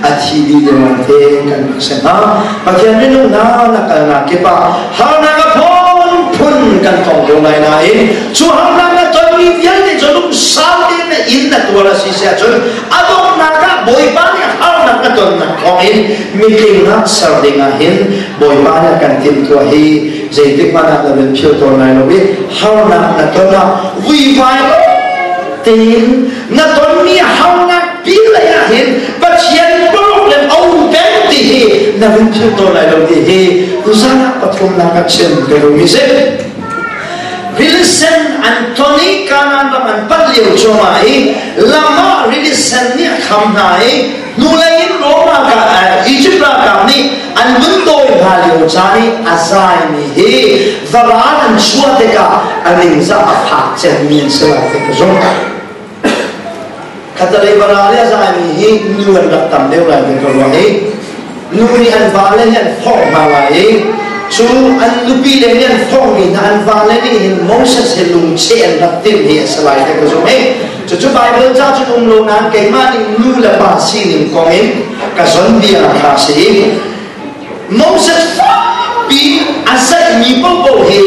a thi dih lengmang te kan rak si hna. Pathian minung hna na kalnak kip ah harnak a phunphun kan tong ko lai nain cu harnak na tonmi vialte cu lungsau tein na in na tuar a si si ahcun a donghnak ah Bawipa nih harnak na tonnak thawngin mitling ah ser ding ah hin Bawipa nih a kan timhtuah hi zeitik hmanh ah na van philh tawn lai lo i harnak na ton ah vuivai tein na tonmi harnak pi lei ah hin Pathian problem a um peng ti hi na vun philh tawn lai lo ti hi tuzan ah pathumnak ka chim ka duhmi si. Rili Sen an ton i Kanaan ram an panh lio cuahmah i lam ah Rili Sen nih a kham hna i hnulei in Rom ralkap Egypt ralkap nih an vun dawi hna lio caan i a zaimi hi varan an chuah tikah a ningzah a fak cemmi an si lai ti ka zumh. Khatalei varal i a zaimi hi nu an rak tam deuh lai ti ka ruah i nu nih an vale nih an forh hna lai i cu an nupi le nih an forhmi hna an vale nih hin Moses he lungcheh an rak timh hi a si lai ti ka zumh i cucu Baibal ca cun um lo nain keimah nih nu le pa sining kong in ka zon bia kha si i Moses fakpi a zaihmi paohpaoh hi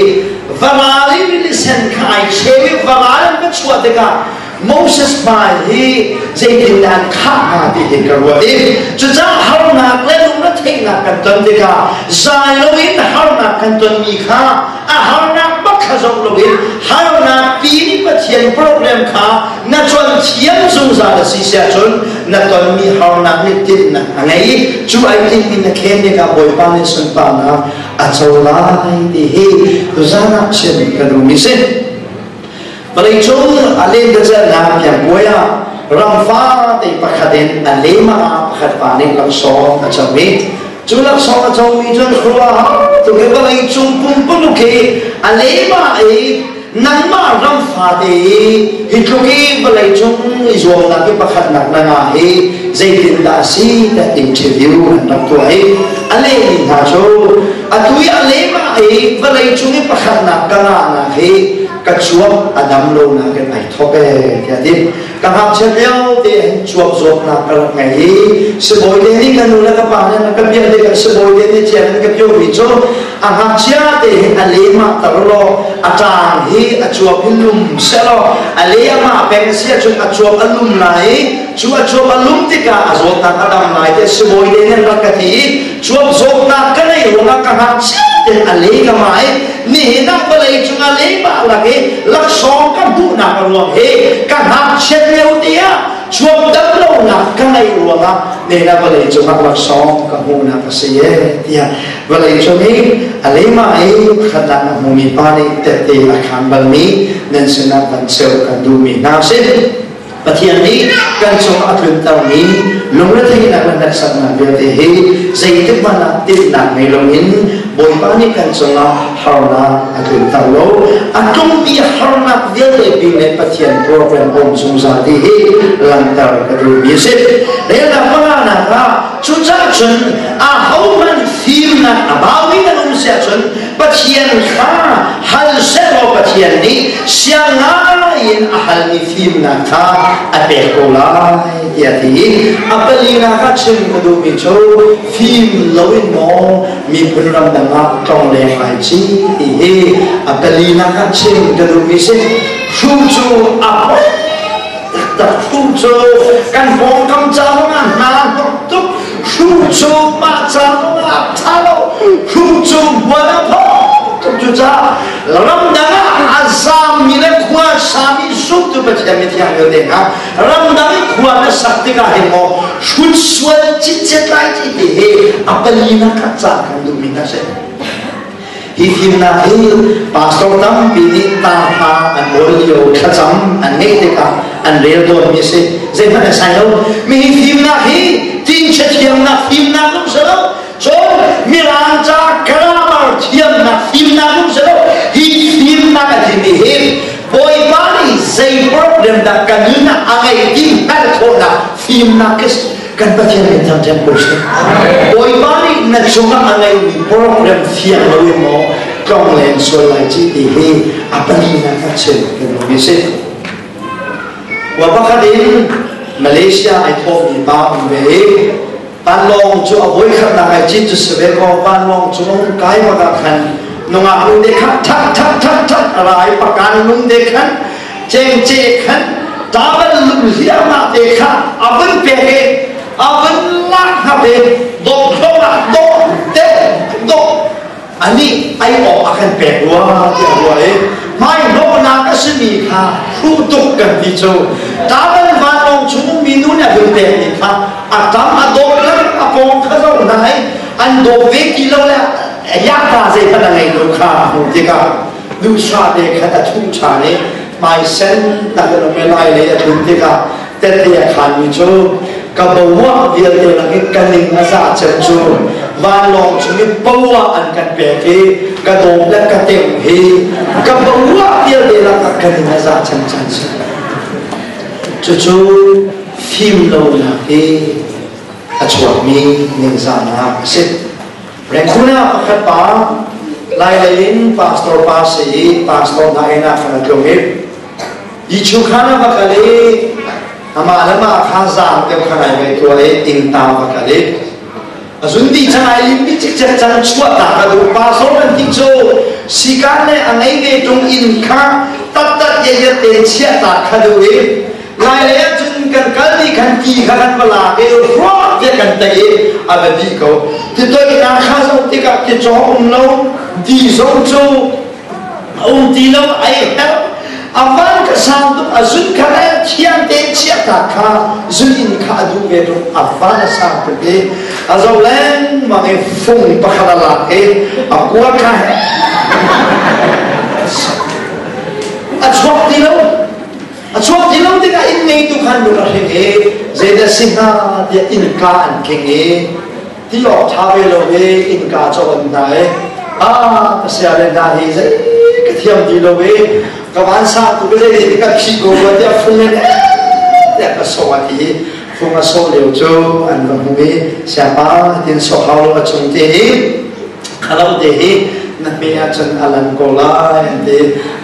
varal i rili sen kha ai cheu i varal an va chuah tikah Moses hmai hi zeitindah an khah hnga ti hi ka ruat i cucaah harnak le lungretheihnak kan ton tikah zai loin harnak kan tonmi kha a harnak bak kha zoh loin harnak pi nih Pathian program kha na cuan thiam zungzal a si siah cun na tonmi harnak nih tinhnak a ngei i cu ai tinhmi na khen tikah Bawipa nih sunparnak a co lai ti hi tuzan ah chim ka duhmi si. Vawleicung a lentecelhnak piangpuai ah ram fate pakhat in a lema ah pakhat pa nih laksawng a co i cu laksawng a comi cun khuaruahhar tuk i vawleicung pumpuluk hi a lema i nangmah ram fate i hi tluk i vawleicung i zuamnak i pakhatnak na ngah hi zeitindah a si tiah interview an rak tuah i a lehmi hna cu atu i a lema i vawleicung i pakhatnak ka ngahnak hi ka cuap a dam lonak in ai thawk ee tiah ti. Ka ngakchiat lio te hin cuap zawtnak ka rak ngei i sibawi te nih ka nu le ka pa nih an ka piah te kan sibawi te nih thian an ka pio mi cu a ngakchia te hin a lem ah tar law a ṭang hi a cuap hi lum selaw a le amah peng si ahcun a cuap a lum lai i cu a cuap a lum tikah a zawtnak a dam lai te sibawi te nih an rak ka ti i cuap zawtnak ka neih ruangah ka ngakchia ten a le ka mai nihin ah vawlei cungah lehmah lak i laksawng ka hmuhnak a ruang hi ka ngakchiat lio tiah chuak dam lonak ka ngeih ruangah nihin ah vawlei cungah laksawng ka hmuhnak a si e tiah vawlei cung i a lehmah i pakhatnak a hmumi pa nih tette a khaan balmi nan sinah van cheu kan duhmi hna si. Pathian nih kan cungah a tluntermi lungretheihnak le hneksaknak vialte hi zeitik hmanh ah tinhnak ngei loin Bawipa nih kan cungah harnak a tlunter lo. A tlungmi harnak vialte bing le Pathian program a um zungzal ti hi langhter ka duhmi a si. Relnak panganak ah cucaah cun ahohmanh fimnak a baumi kan um si ahcun Pathian kha hal sehlaw Pathian nih siang ngai in a halmi fimnak kha a pek ko lai tiah a ti i a palinak ah chim ka duhmi cu fim loin maw miphun ramdang ah tlongleng lai ci ti hi a palinak ah chim ka duhmi si. Hru cu a poi taktak. Hru cu kan pawngkam ca zongah hna hnok tuk. Hru cu mah ca zongah ṭha lo. Hru cu hmual a pho tuk. Cucaah ramdang ah a zaammi le khua sami zumtu Pathian mithiang vialte hna, ramdang i khua na sak tikah hin maw hrut sual citcet lai ti ti hi a palinak ah ca kan duhmi hna si. Hi fimnak hi pastor tampi nih tangha an awl lio thlacam an ngeih tikah an rel tawnmi a si. Zeihmanh an sai lo. Mi hi fimnak hi tinche thiamnak fimnak um si lo. Cun Mirang ca grammar thiamnak fimnak um si lo. Hi fimnak a timi hi Bawipa nih zei problem dah ka nun ah a ngei ti hngalh khawhnak fimnak khi kan Pathian min thangṭhat ko seh. Bawipa nih na cungah a ngeimi program fiang loin maw tlongleng sual lai ci ti hi a palinak a chim kan duhmi si. Wa pakhat in Malaysia ai thawhmi pa um ve i panlawng cu a voikhatnak ai cit cu si ve kaw panlawng cu a kai bak ah khan nungak nu te khan thak thak thak thak rai pakan lung te khan cengce khan tawel lum hliahmah te kha a vun pek i a vun lak hngap i dawp thluahmah dawp te dawp anih ai awk a kan pek rua tiah rua i hmaihnawhnak a simi kha hruh tuk kan ti cu tawel vanlawng chung ummi nu nih a vun pekmi kha a tam a dawp lang a pawng kha zo hna i an dawp ve ti lo le yaka zeihmanh a ngei lo kha a hmuh tikah. Duhsah te khan a thuh ṭhan i hmaisen tak in um i lai lei a tlun tikah tette a khanmi cu ka boah vialte lak i ka ning a za cem cu vanlawng chung i poah an kan pek i ka dawm le ka teuh hi ka boah vialte lak ah ka ning a za cem chan si. Cucu fim lonak hi a chuakmi ningzahnak a si. Rengkhuna pakhat pa Lailei in pastor pa si i pastor hna inn ah khan a tlung i Yichu khan a va kal i amah le mah kha zaang deuh khan ai ngaihtuah i ingta va kal i a zun dih cang ai lim dih cikcek cang chuahtak a duh. Pastor an ti cu sikan le a ngei ve ṭung inn kha tattat yayat tein chiahtak kha duh i Lailei ah cun kan kal ni khan ti kha kan va lak i ruak tiah kan tei i a va dih ko. Titoihnak kha zoh tikah ticaw um lo, ti zong cu a um ti lo, ai herh. A van ka sang tuk, a zun kha le thiang tein chiahtak kha zun in kha a duh ve tuk, a van a sang tuk i a zoh lengmang i fung pakhat a lak i a kuat kha a chuak ti lo. A chuak ti lo tikah inn ngeitu khan lung a hring i zeidah si hnga tiah innka an tling i ti awk ṭha ve lo i innka cu an hna i a ka siale hna hi zei ka thiam ti lo i ka vansa tu ka zei ka phih ko rua tiah fung in tiah ka sawh a ti. Fung a sawh lio cu an va hmu i siapa tin sawh hau lo a chung te hi khalo te hi na hme ahcun a lan ko lai an ti.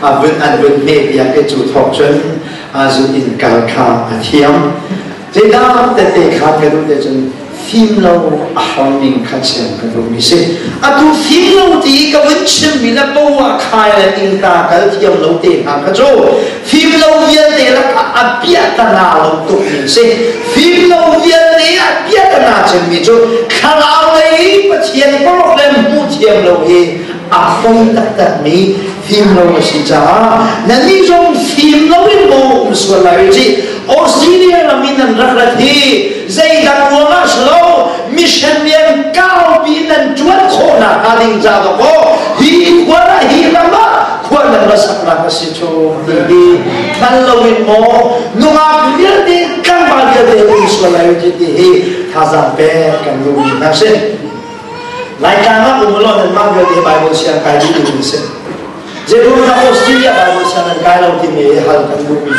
A vun an vun hme piak i cu thawk cun a zun in kal kha a thiam. Zeidah tete kha ka duh te cun fim lo a har ning kha chim ka duhmi si. Atu fim lo ti ka vun chimmi le poah khai le innka kal thiam lo te hna kha cu fim lo vialte lakah a piahtana lo tukmi si. Fim lo vialte a piahtana cemmi cu thlarau lei Pathian program hmuh thiam lo hi a foi taktakmi fim lo a si caah nannih zong fim lo in maw um sual lai u cih. Australia ram in nan rak rat hi zeidang ruangah si lo, mission rian kaupi nan ṭuan khawhnak hnga ding ca dawkaw hi khua ah hi ram ah khua nan ra saknak a si cu ti hi hngal loin maw nungak vialte tlangval vialte um sual lai u ti ti hi thazaang pek kan duhmi hna si. Laitlang ah um law nanmah vialte Bible siang kai dih ding si. Zeiruangah Australia Bible siang nan kai lo timi hi hal kan duhmi.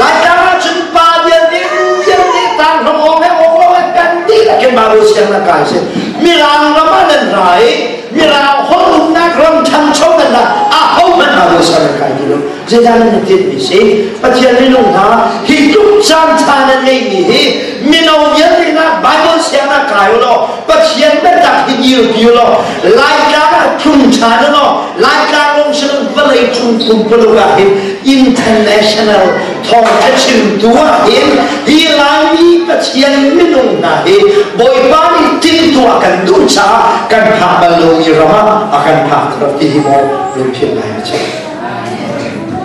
Laitlang ah cun pa vialte nu vialte tang hram awng he awng lo he kan dihlak in Bible siang na kai si. Mirang ram ah nan ra i Mirang holh umnak ram ṭhangcho nan ra aho hmanh Bible siang nan kai ti lo. Zeidah nan i tinhmi si? Pathian minung hna hi tluk caan ṭha nan ngeihmi hi mino vialte hna Bible siang ah kai u law Pathian biatak hi dirpi u law Laitlang ah tlung ṭhan u law Laitlang lawng si lo vawlei cung pumpuluk ah hin international thawngṭha chimtu ah hin hi Laimi Pathian minung hna hi Bawipa nih timhtuah kan duh caah kan phak bal lomi ram ah a kan phak ti hi maw lungphilh lai a si.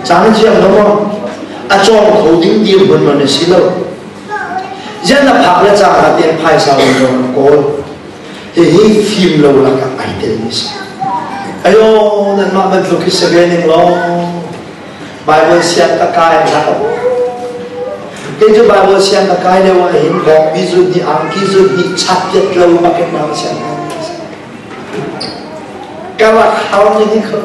Caan thiam lo maw? A cawng kho ding dirhmun man a si lo. Zian na phak le cang ah tian phaisa lo zong na kawl. Hihi fim lo lakah ai tel mi si. Ayo nanmah bantuk hi si ve ning law Bible siang ka kai hlah. Kei cu Bible siang ka kai lio ah hin bawngbi zun hi angki zun hi chat piat lo bakin Bible siang ka ka rak hau ni hi kho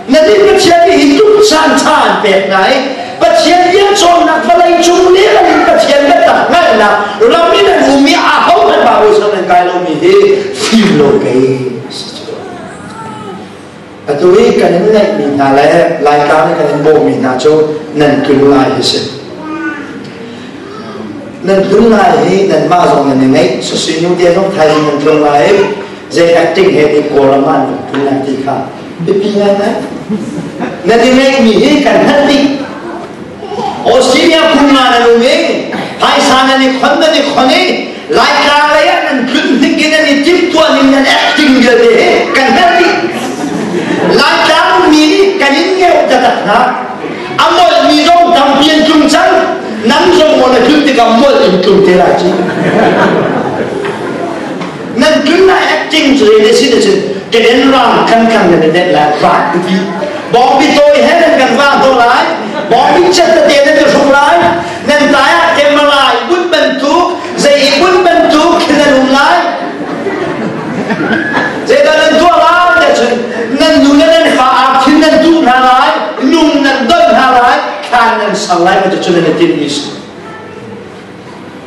Na nih Pathian nih hi tluk caan ṭha an pek hna i Pathian bia cawnnak vawlei cung lehlam in Pathian biatak hngalhnak ram in an um i ahohmanh Bible siang nan kai lomi hi fim lo pei si cu. Atu i kan in ngaihmi hna le Laitlang i kan in bawhmi hna cu nan tlun lai hi si. Nan tlun lai hi nanmah zong nan i ngaih, Susui nu te zong thaizing nan tlung lai i zei acting he nih Kawlram ah an rak tlun lai ti kha biapi ngaingai. Nan i ngeihmi hi kan hngalh dih. Australia kum nga nan um i phaisa nan i khon nan i khon i Laitlang lei ah nan tlun hnik in nan i timhtuah ning nan acting vialte hi kan hngalh dih. Laitlang mi nih kan in ngeuh taktak hna. A molhmi zong tampi an tlung cang. Nang zong maw na tlun tikah molh in tlung te lai ci. Nan tlun lai acting cu zei na si na cun. Keden rang kan kan nan det lai va pipi bawngpi tawi he nan kan va to lai, bawngpi chet tete nan i hruk lai, nan tai ah kemalai but bantuk zei but bantuk khin nan um lai. Zeidah nan tuah lai te cun nan nu le nan fa ah khin nan duh hna lai, lung nan don hna lai, thlan nan sang lai ma cun nan i tinh mi si.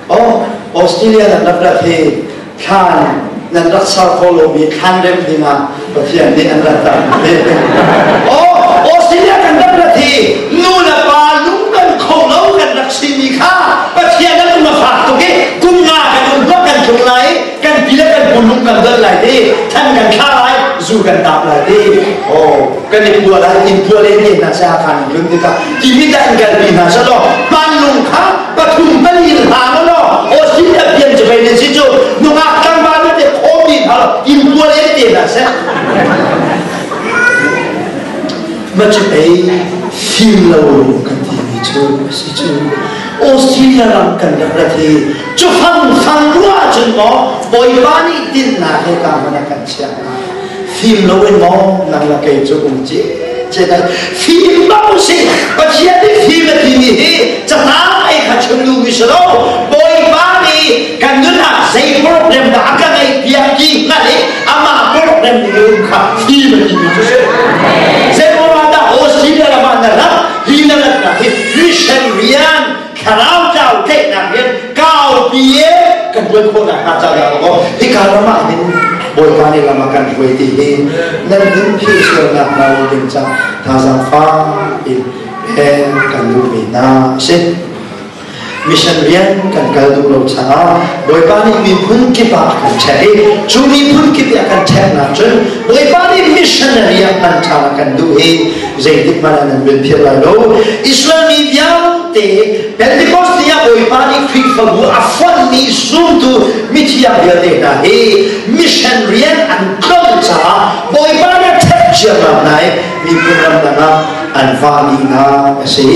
Oh, Australia nan rak rat hi thlan nan rak ser kho lomi thlan rem dingah Pathian nih an rat ter. Oh, Australia kan rak rat hi nu le pa lung kan kho lo kan rak simi kha Pathian an um a fak tuk i kum nga kan um tuah kan tlung lai, kan pi le kan pu lung kan don lai ti, than kan thla lai, zu kan tap lai ti. Oh, kan i pua lai, in pua len te hna sa khan tlun tikah timi dah in kalpi hna sa law panlung kha pathum pali hlang law Australia pian cu pei nan si cu nungak tlangval te khomi hna in pua len te hna seh ma cu pei fim lo kan ti mi cu si cu. Australia ram kan rak rat hi cu fang fang ruah cun maw Bawipa nih tinhnak he ka hmana kan chiah fim lo in maw nang la kei cu um ce ce dai fim bak usih. Pathian nih fim a timi hi catang ei kha chim duhmi si lo. Bawipa nih kan nun ah zei program dah a ka ngeih piak ti hngalh i amah program ning in kha fim a timi cu si. Zeiruangah dah Australia ram ah na rat? Hi na ratnak hi mission rian, thlarau tlau tlaihnak rian kaupi e kan tuan khawhnak hnga ca dah maw hika ram ah hin Bawipa nih lam a kan hruai ti hi nan nun phil sualnak hna lo ding ca thazaang fak in pek kan duhmi hna a si. Mission rian kan kal duh lo caah Bawipa nih miphun kip ah a kan ṭhek i cu miphun kip i a kan ṭheknak cun Bawipa nih missionary ah hman ṭhan a kan duh i zeitik hmanh ah nan vil philh lai lo. Israel mi vialte Pentecost ni ah Bawipa nih Khrihfabu a fonhmi zumtu mithiang vialte hna hi mission rian an tlon caah Bawipa nih a ṭhek ciammam hna i miphun ramdang ah an vah dihnak a si.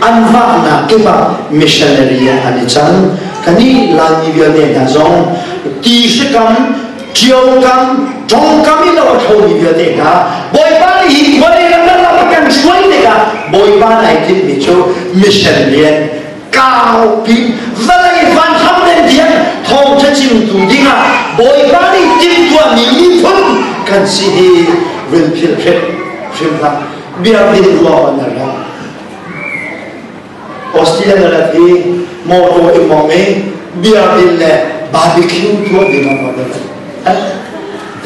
An vahnak kip ah missionary ah an i cang. Kannih Laimi vialte hna zong ti hrikam ṭiokam ṭongkam i lo a thomi vialte hna Bawipa nih hi vawlei ram lam a kan hruai tikah Bawipa nai tinhmi cu mission rian kaupi vawlei vanhram len tiang thawngṭha chimtu dingah Bawipa nih timhtuahmi miphun kan si hi vil philh hrim hrim hlah. Biakinn ruang na rak Australia na rat hi motor i mong i biakinn le barbecue tuah ding ah na rat.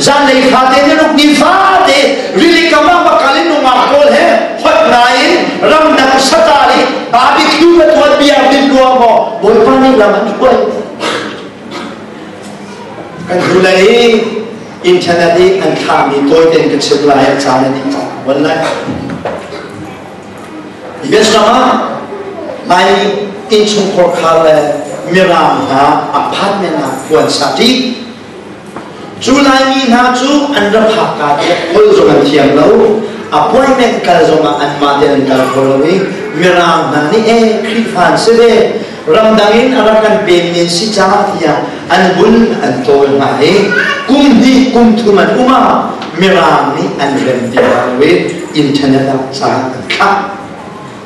Zanlei fate ni ruk ni fate rili kam ah bakal in nungak pawl he hot ngai in ramdang satal i barbecue na tuah biakinn ruang maw Bawipa nih lam an hruai. Kan hnulei i internet i an thlahmi tawitein ka chim lai, a caan a dih cang bon lai. US ram ah Laimi innchungkhar khar le Mirang hna apartment ah khuan sa ṭi. Cu Laimi hna cu an ra phak ka te holh zong an thiam lo. Appointment kal zong ah anmah te an kal kho lo i Mirang hna nih e Khrihfa an si ve, ramdang in a rak kan pemmi an si caah tiah an vun an tawl hna i kum hnih kum thum an um ah Mirang nih an rem ti hna lo i internet ah ca an thlah.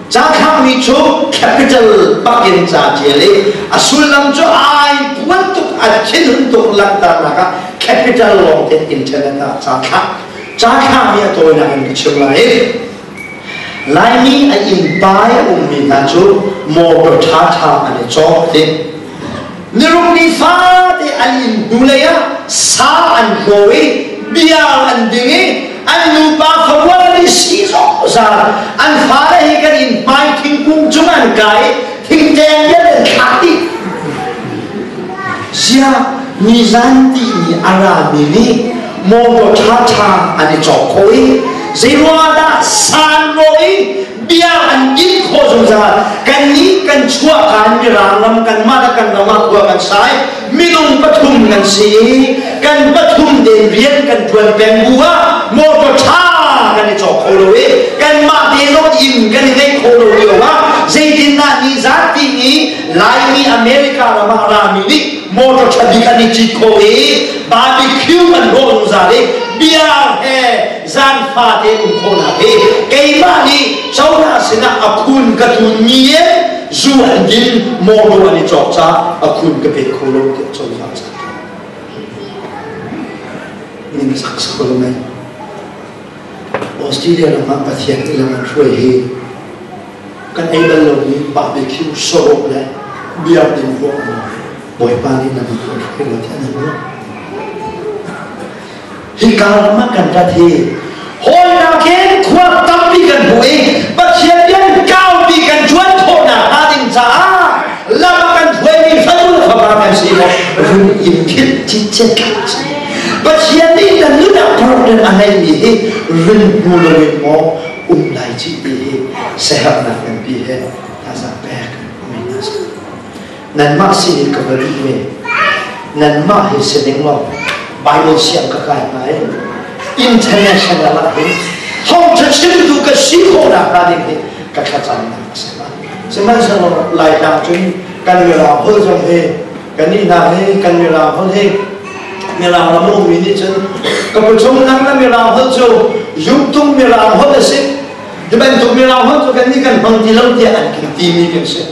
Ca thlahmi cu capital bak in ca ṭial i a sullam cu ai puan tuk, a thinhun tuk langhternak ah capital lawng te internet ah ca thlah. Ca thlahmi a tawinak in ka chim lai i Laimi a innpa i a ummi hna cu motor ṭhaṭha an i cawk ti. Niruk ni fate an inn hnulei ah sa an hlaw i bia an ding i an nupa farual an i si zungzal. An fale hi kan inn hmai thingkung cung an kai i thingtleng vialte an thlak dih. Ziah nizan tihni a rami nih motor ṭhaṭha an i cawk khawh i zeiruangah dah san rawh i bia an din khawh zungzal? Kannih kan chuah kan Mirang ram, kanmah le kan ram ah khua kan sai, minung pathum kan si i kan pathum den rian kan ṭuan peng bu ah motor ṭha kan i cawk kho lo i kanmah te zong inn kan i ngeih khawh lo lio ah zeitindah nizan tihni Laimi Laimi America ram ah rami nih motor ṭha bik an i cit khawh i barbecue an rawh zungzal i beer he zan fate um khawhnak hi keimah nih cozah sinah a khun ka tunmi in zu an din, motor an i cawk caah a khun ka pe kho lo tiah cozah ca ning sak sak lo mai. Australia ram ah Pathian nih lam an hruai hi kan ei bal lomi barbecue sawrawk le beer din khawh Bawipa nih lam an hruai lo tiah nan ruah. Hika ram ah kan rat hi hawinak in khua tampi kan hmu i Pathian rian kaupi kan ṭuan khawhnak hnga ding caah lam a kan hruaimi fanu le fapa kan si maw run in philh citcet. Pathian nih na nun ah program a ngeihmi hi run hmu loin maw um lai ci ti hi siaherhnak nganpi he thazaang pek mi hna si. Nanmah sin in ka va duh ve. Nanmah hi si ning law Bible siang ka kai hna i international ah hin thawngṭha chimtu ka si khawhnak hnga ding hi ka thlacamnak a si. Sihmanhsehlaw Laitlang cun kan mirang holh zong hi kannih hna hi kan mirang holh hi mirang ram ummi nih cun ka puchung nang na mirang holh cu yumtung mirang holh a si, hi bantuk mirang holh cu kannih kan hmang ti lo tiah an kan timi kan si.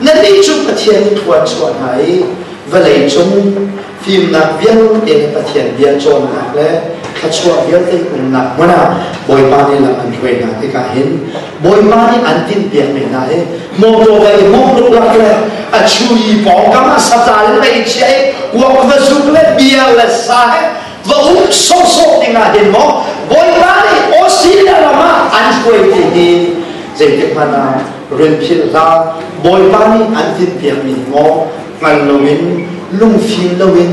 Nannih cu Pathian nih thlua chuah hna i vawlei cung fimnak vialte le Pathian bia cawnnak le thluachuah vialte umnak hmun ah Bawipa nih lam an hruai hna tikah hin Bawipa nih an tinhpiakmi hna hi mawtaw va i mawngh luklak le a chu i pawngkam ah sacal in va i chiah i kuak va zuk le bia le sa he va um sawhsawh dingah hin maw Bawipa nih Australia ram ah an hruai ti hi zeitik hmanh ah rin philh hlah. Bawipa nih an tinhpiakmi maw hngal loin, lungfim loin,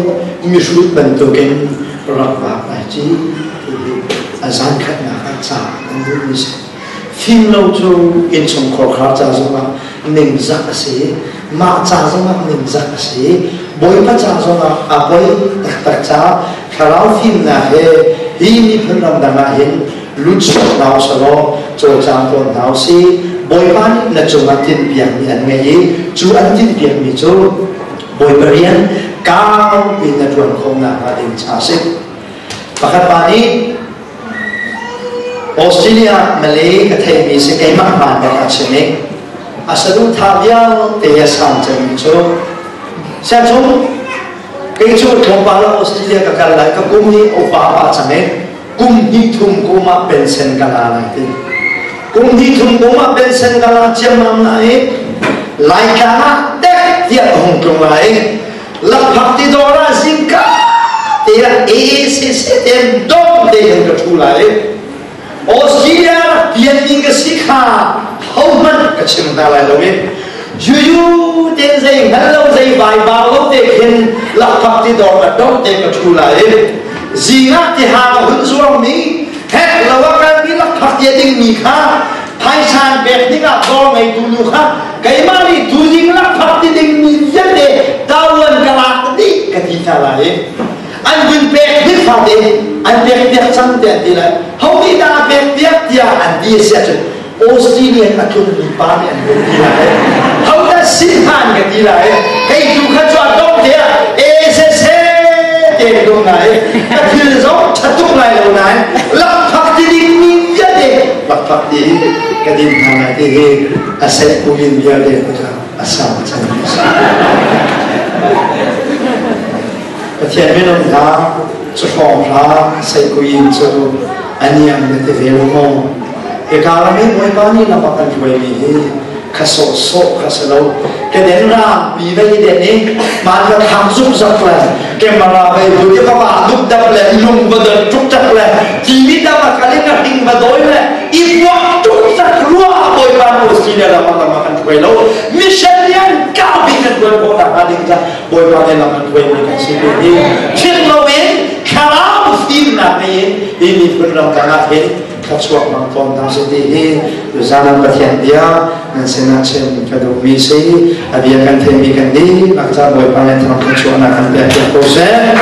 mihrut bantukin rak vak lai ci ti hi a zan khatnak ah ca an duhmi si. Fim lo cu innchungkhar khar ca zongah ningzak a si, mah ca zongah ningzak a si, Bawipa ca zongah a poi taktak ca. Thlarau fimnak he hi miphun ramdang ah hin lut chuak hna usalaw cawlcang tawn hna usih. Bawipa nih na cungah tinhpiakmi an ngei i cu an tinhpiakmi cu Bawipa rian kaupi na ṭuan khawh nakhnga ding ca a si. Pakhat pa nih Australia Malay ka theihmi si, keimah hmaan bak a chim i a saduhthah vialte a sang cemmi cu, "Siangchung, kei cu tlawmpal ah Australia ka kal lai, ka kum hi upa pah cang i kum hnih thum kum ah pension ka la lai," ti. "Kum hnih thum kum ah pension ka la ciammam na i Laitlang ah dek tiah ka hung tlung lai i lakphak ti dawr ah zingka tiah AACC ten dong te in ka ṭhu lai i Australia rak pianmi ka si kha hohmanh ka chim hna lai lo i yuyu ten zei hngal lo, zei vaibar lo te khin lakphak ti dawr ah dong te ka ṭhu lai i zing ah tihang a hun zuangmi hek lo a kalmi lakphak ti a dingmi kha phaisa an pek dingah dawr ngeitu nu kha keimah nih tuzing lakphak ti dingmi vialte tawan ka lak dih ka ti hna lai i an vun pek hnik fate an pek piak cang tiah an ti lai. Ho nih dah a pek piak tiah an ti a si ahcun Australian a tlungmi pa nih an vun ti lai. Ho dah si hna an ka ti lai. Kei tu kha cu a dong te ah e se te dong lai, ka thil zong ṭha tuk lai lo nain lakphak ti dingmi vialte lakphak ti ka din hna lai," ti hi a seh kumin vialte a sang chan. Pathian minung hna, cu hrawng hla seihkuyin cu a niam na ti ve lo maw? Hika ram i Bawipa nih lam a kan hruaimi hi kha sawhsawh kha si lo. Keden rang pi vei den i man ka thang zukzak le camera vei bu ti ka va dukdap le lung va don ṭukṭak le TV dam a kal in a hring va dawi le i puak ṭukṭak rua Bawipa nu si le lam a kan hruai lo. Mission lian kaupi kan tuan khawh nakhnga ding ca Bawipa nih lam an hruaimi kan si ti hi philh loin, thlarau fimnak ngei in hi miphun ram dang ah hin thluachuak mang tawn hna si ti hi tuzan ah Pathian bia nan sinah chim ka duhmi si. A bia kan theimi kan dihlak ca Bawipa nih thawng thluachuahnak kan pek piak ko seh.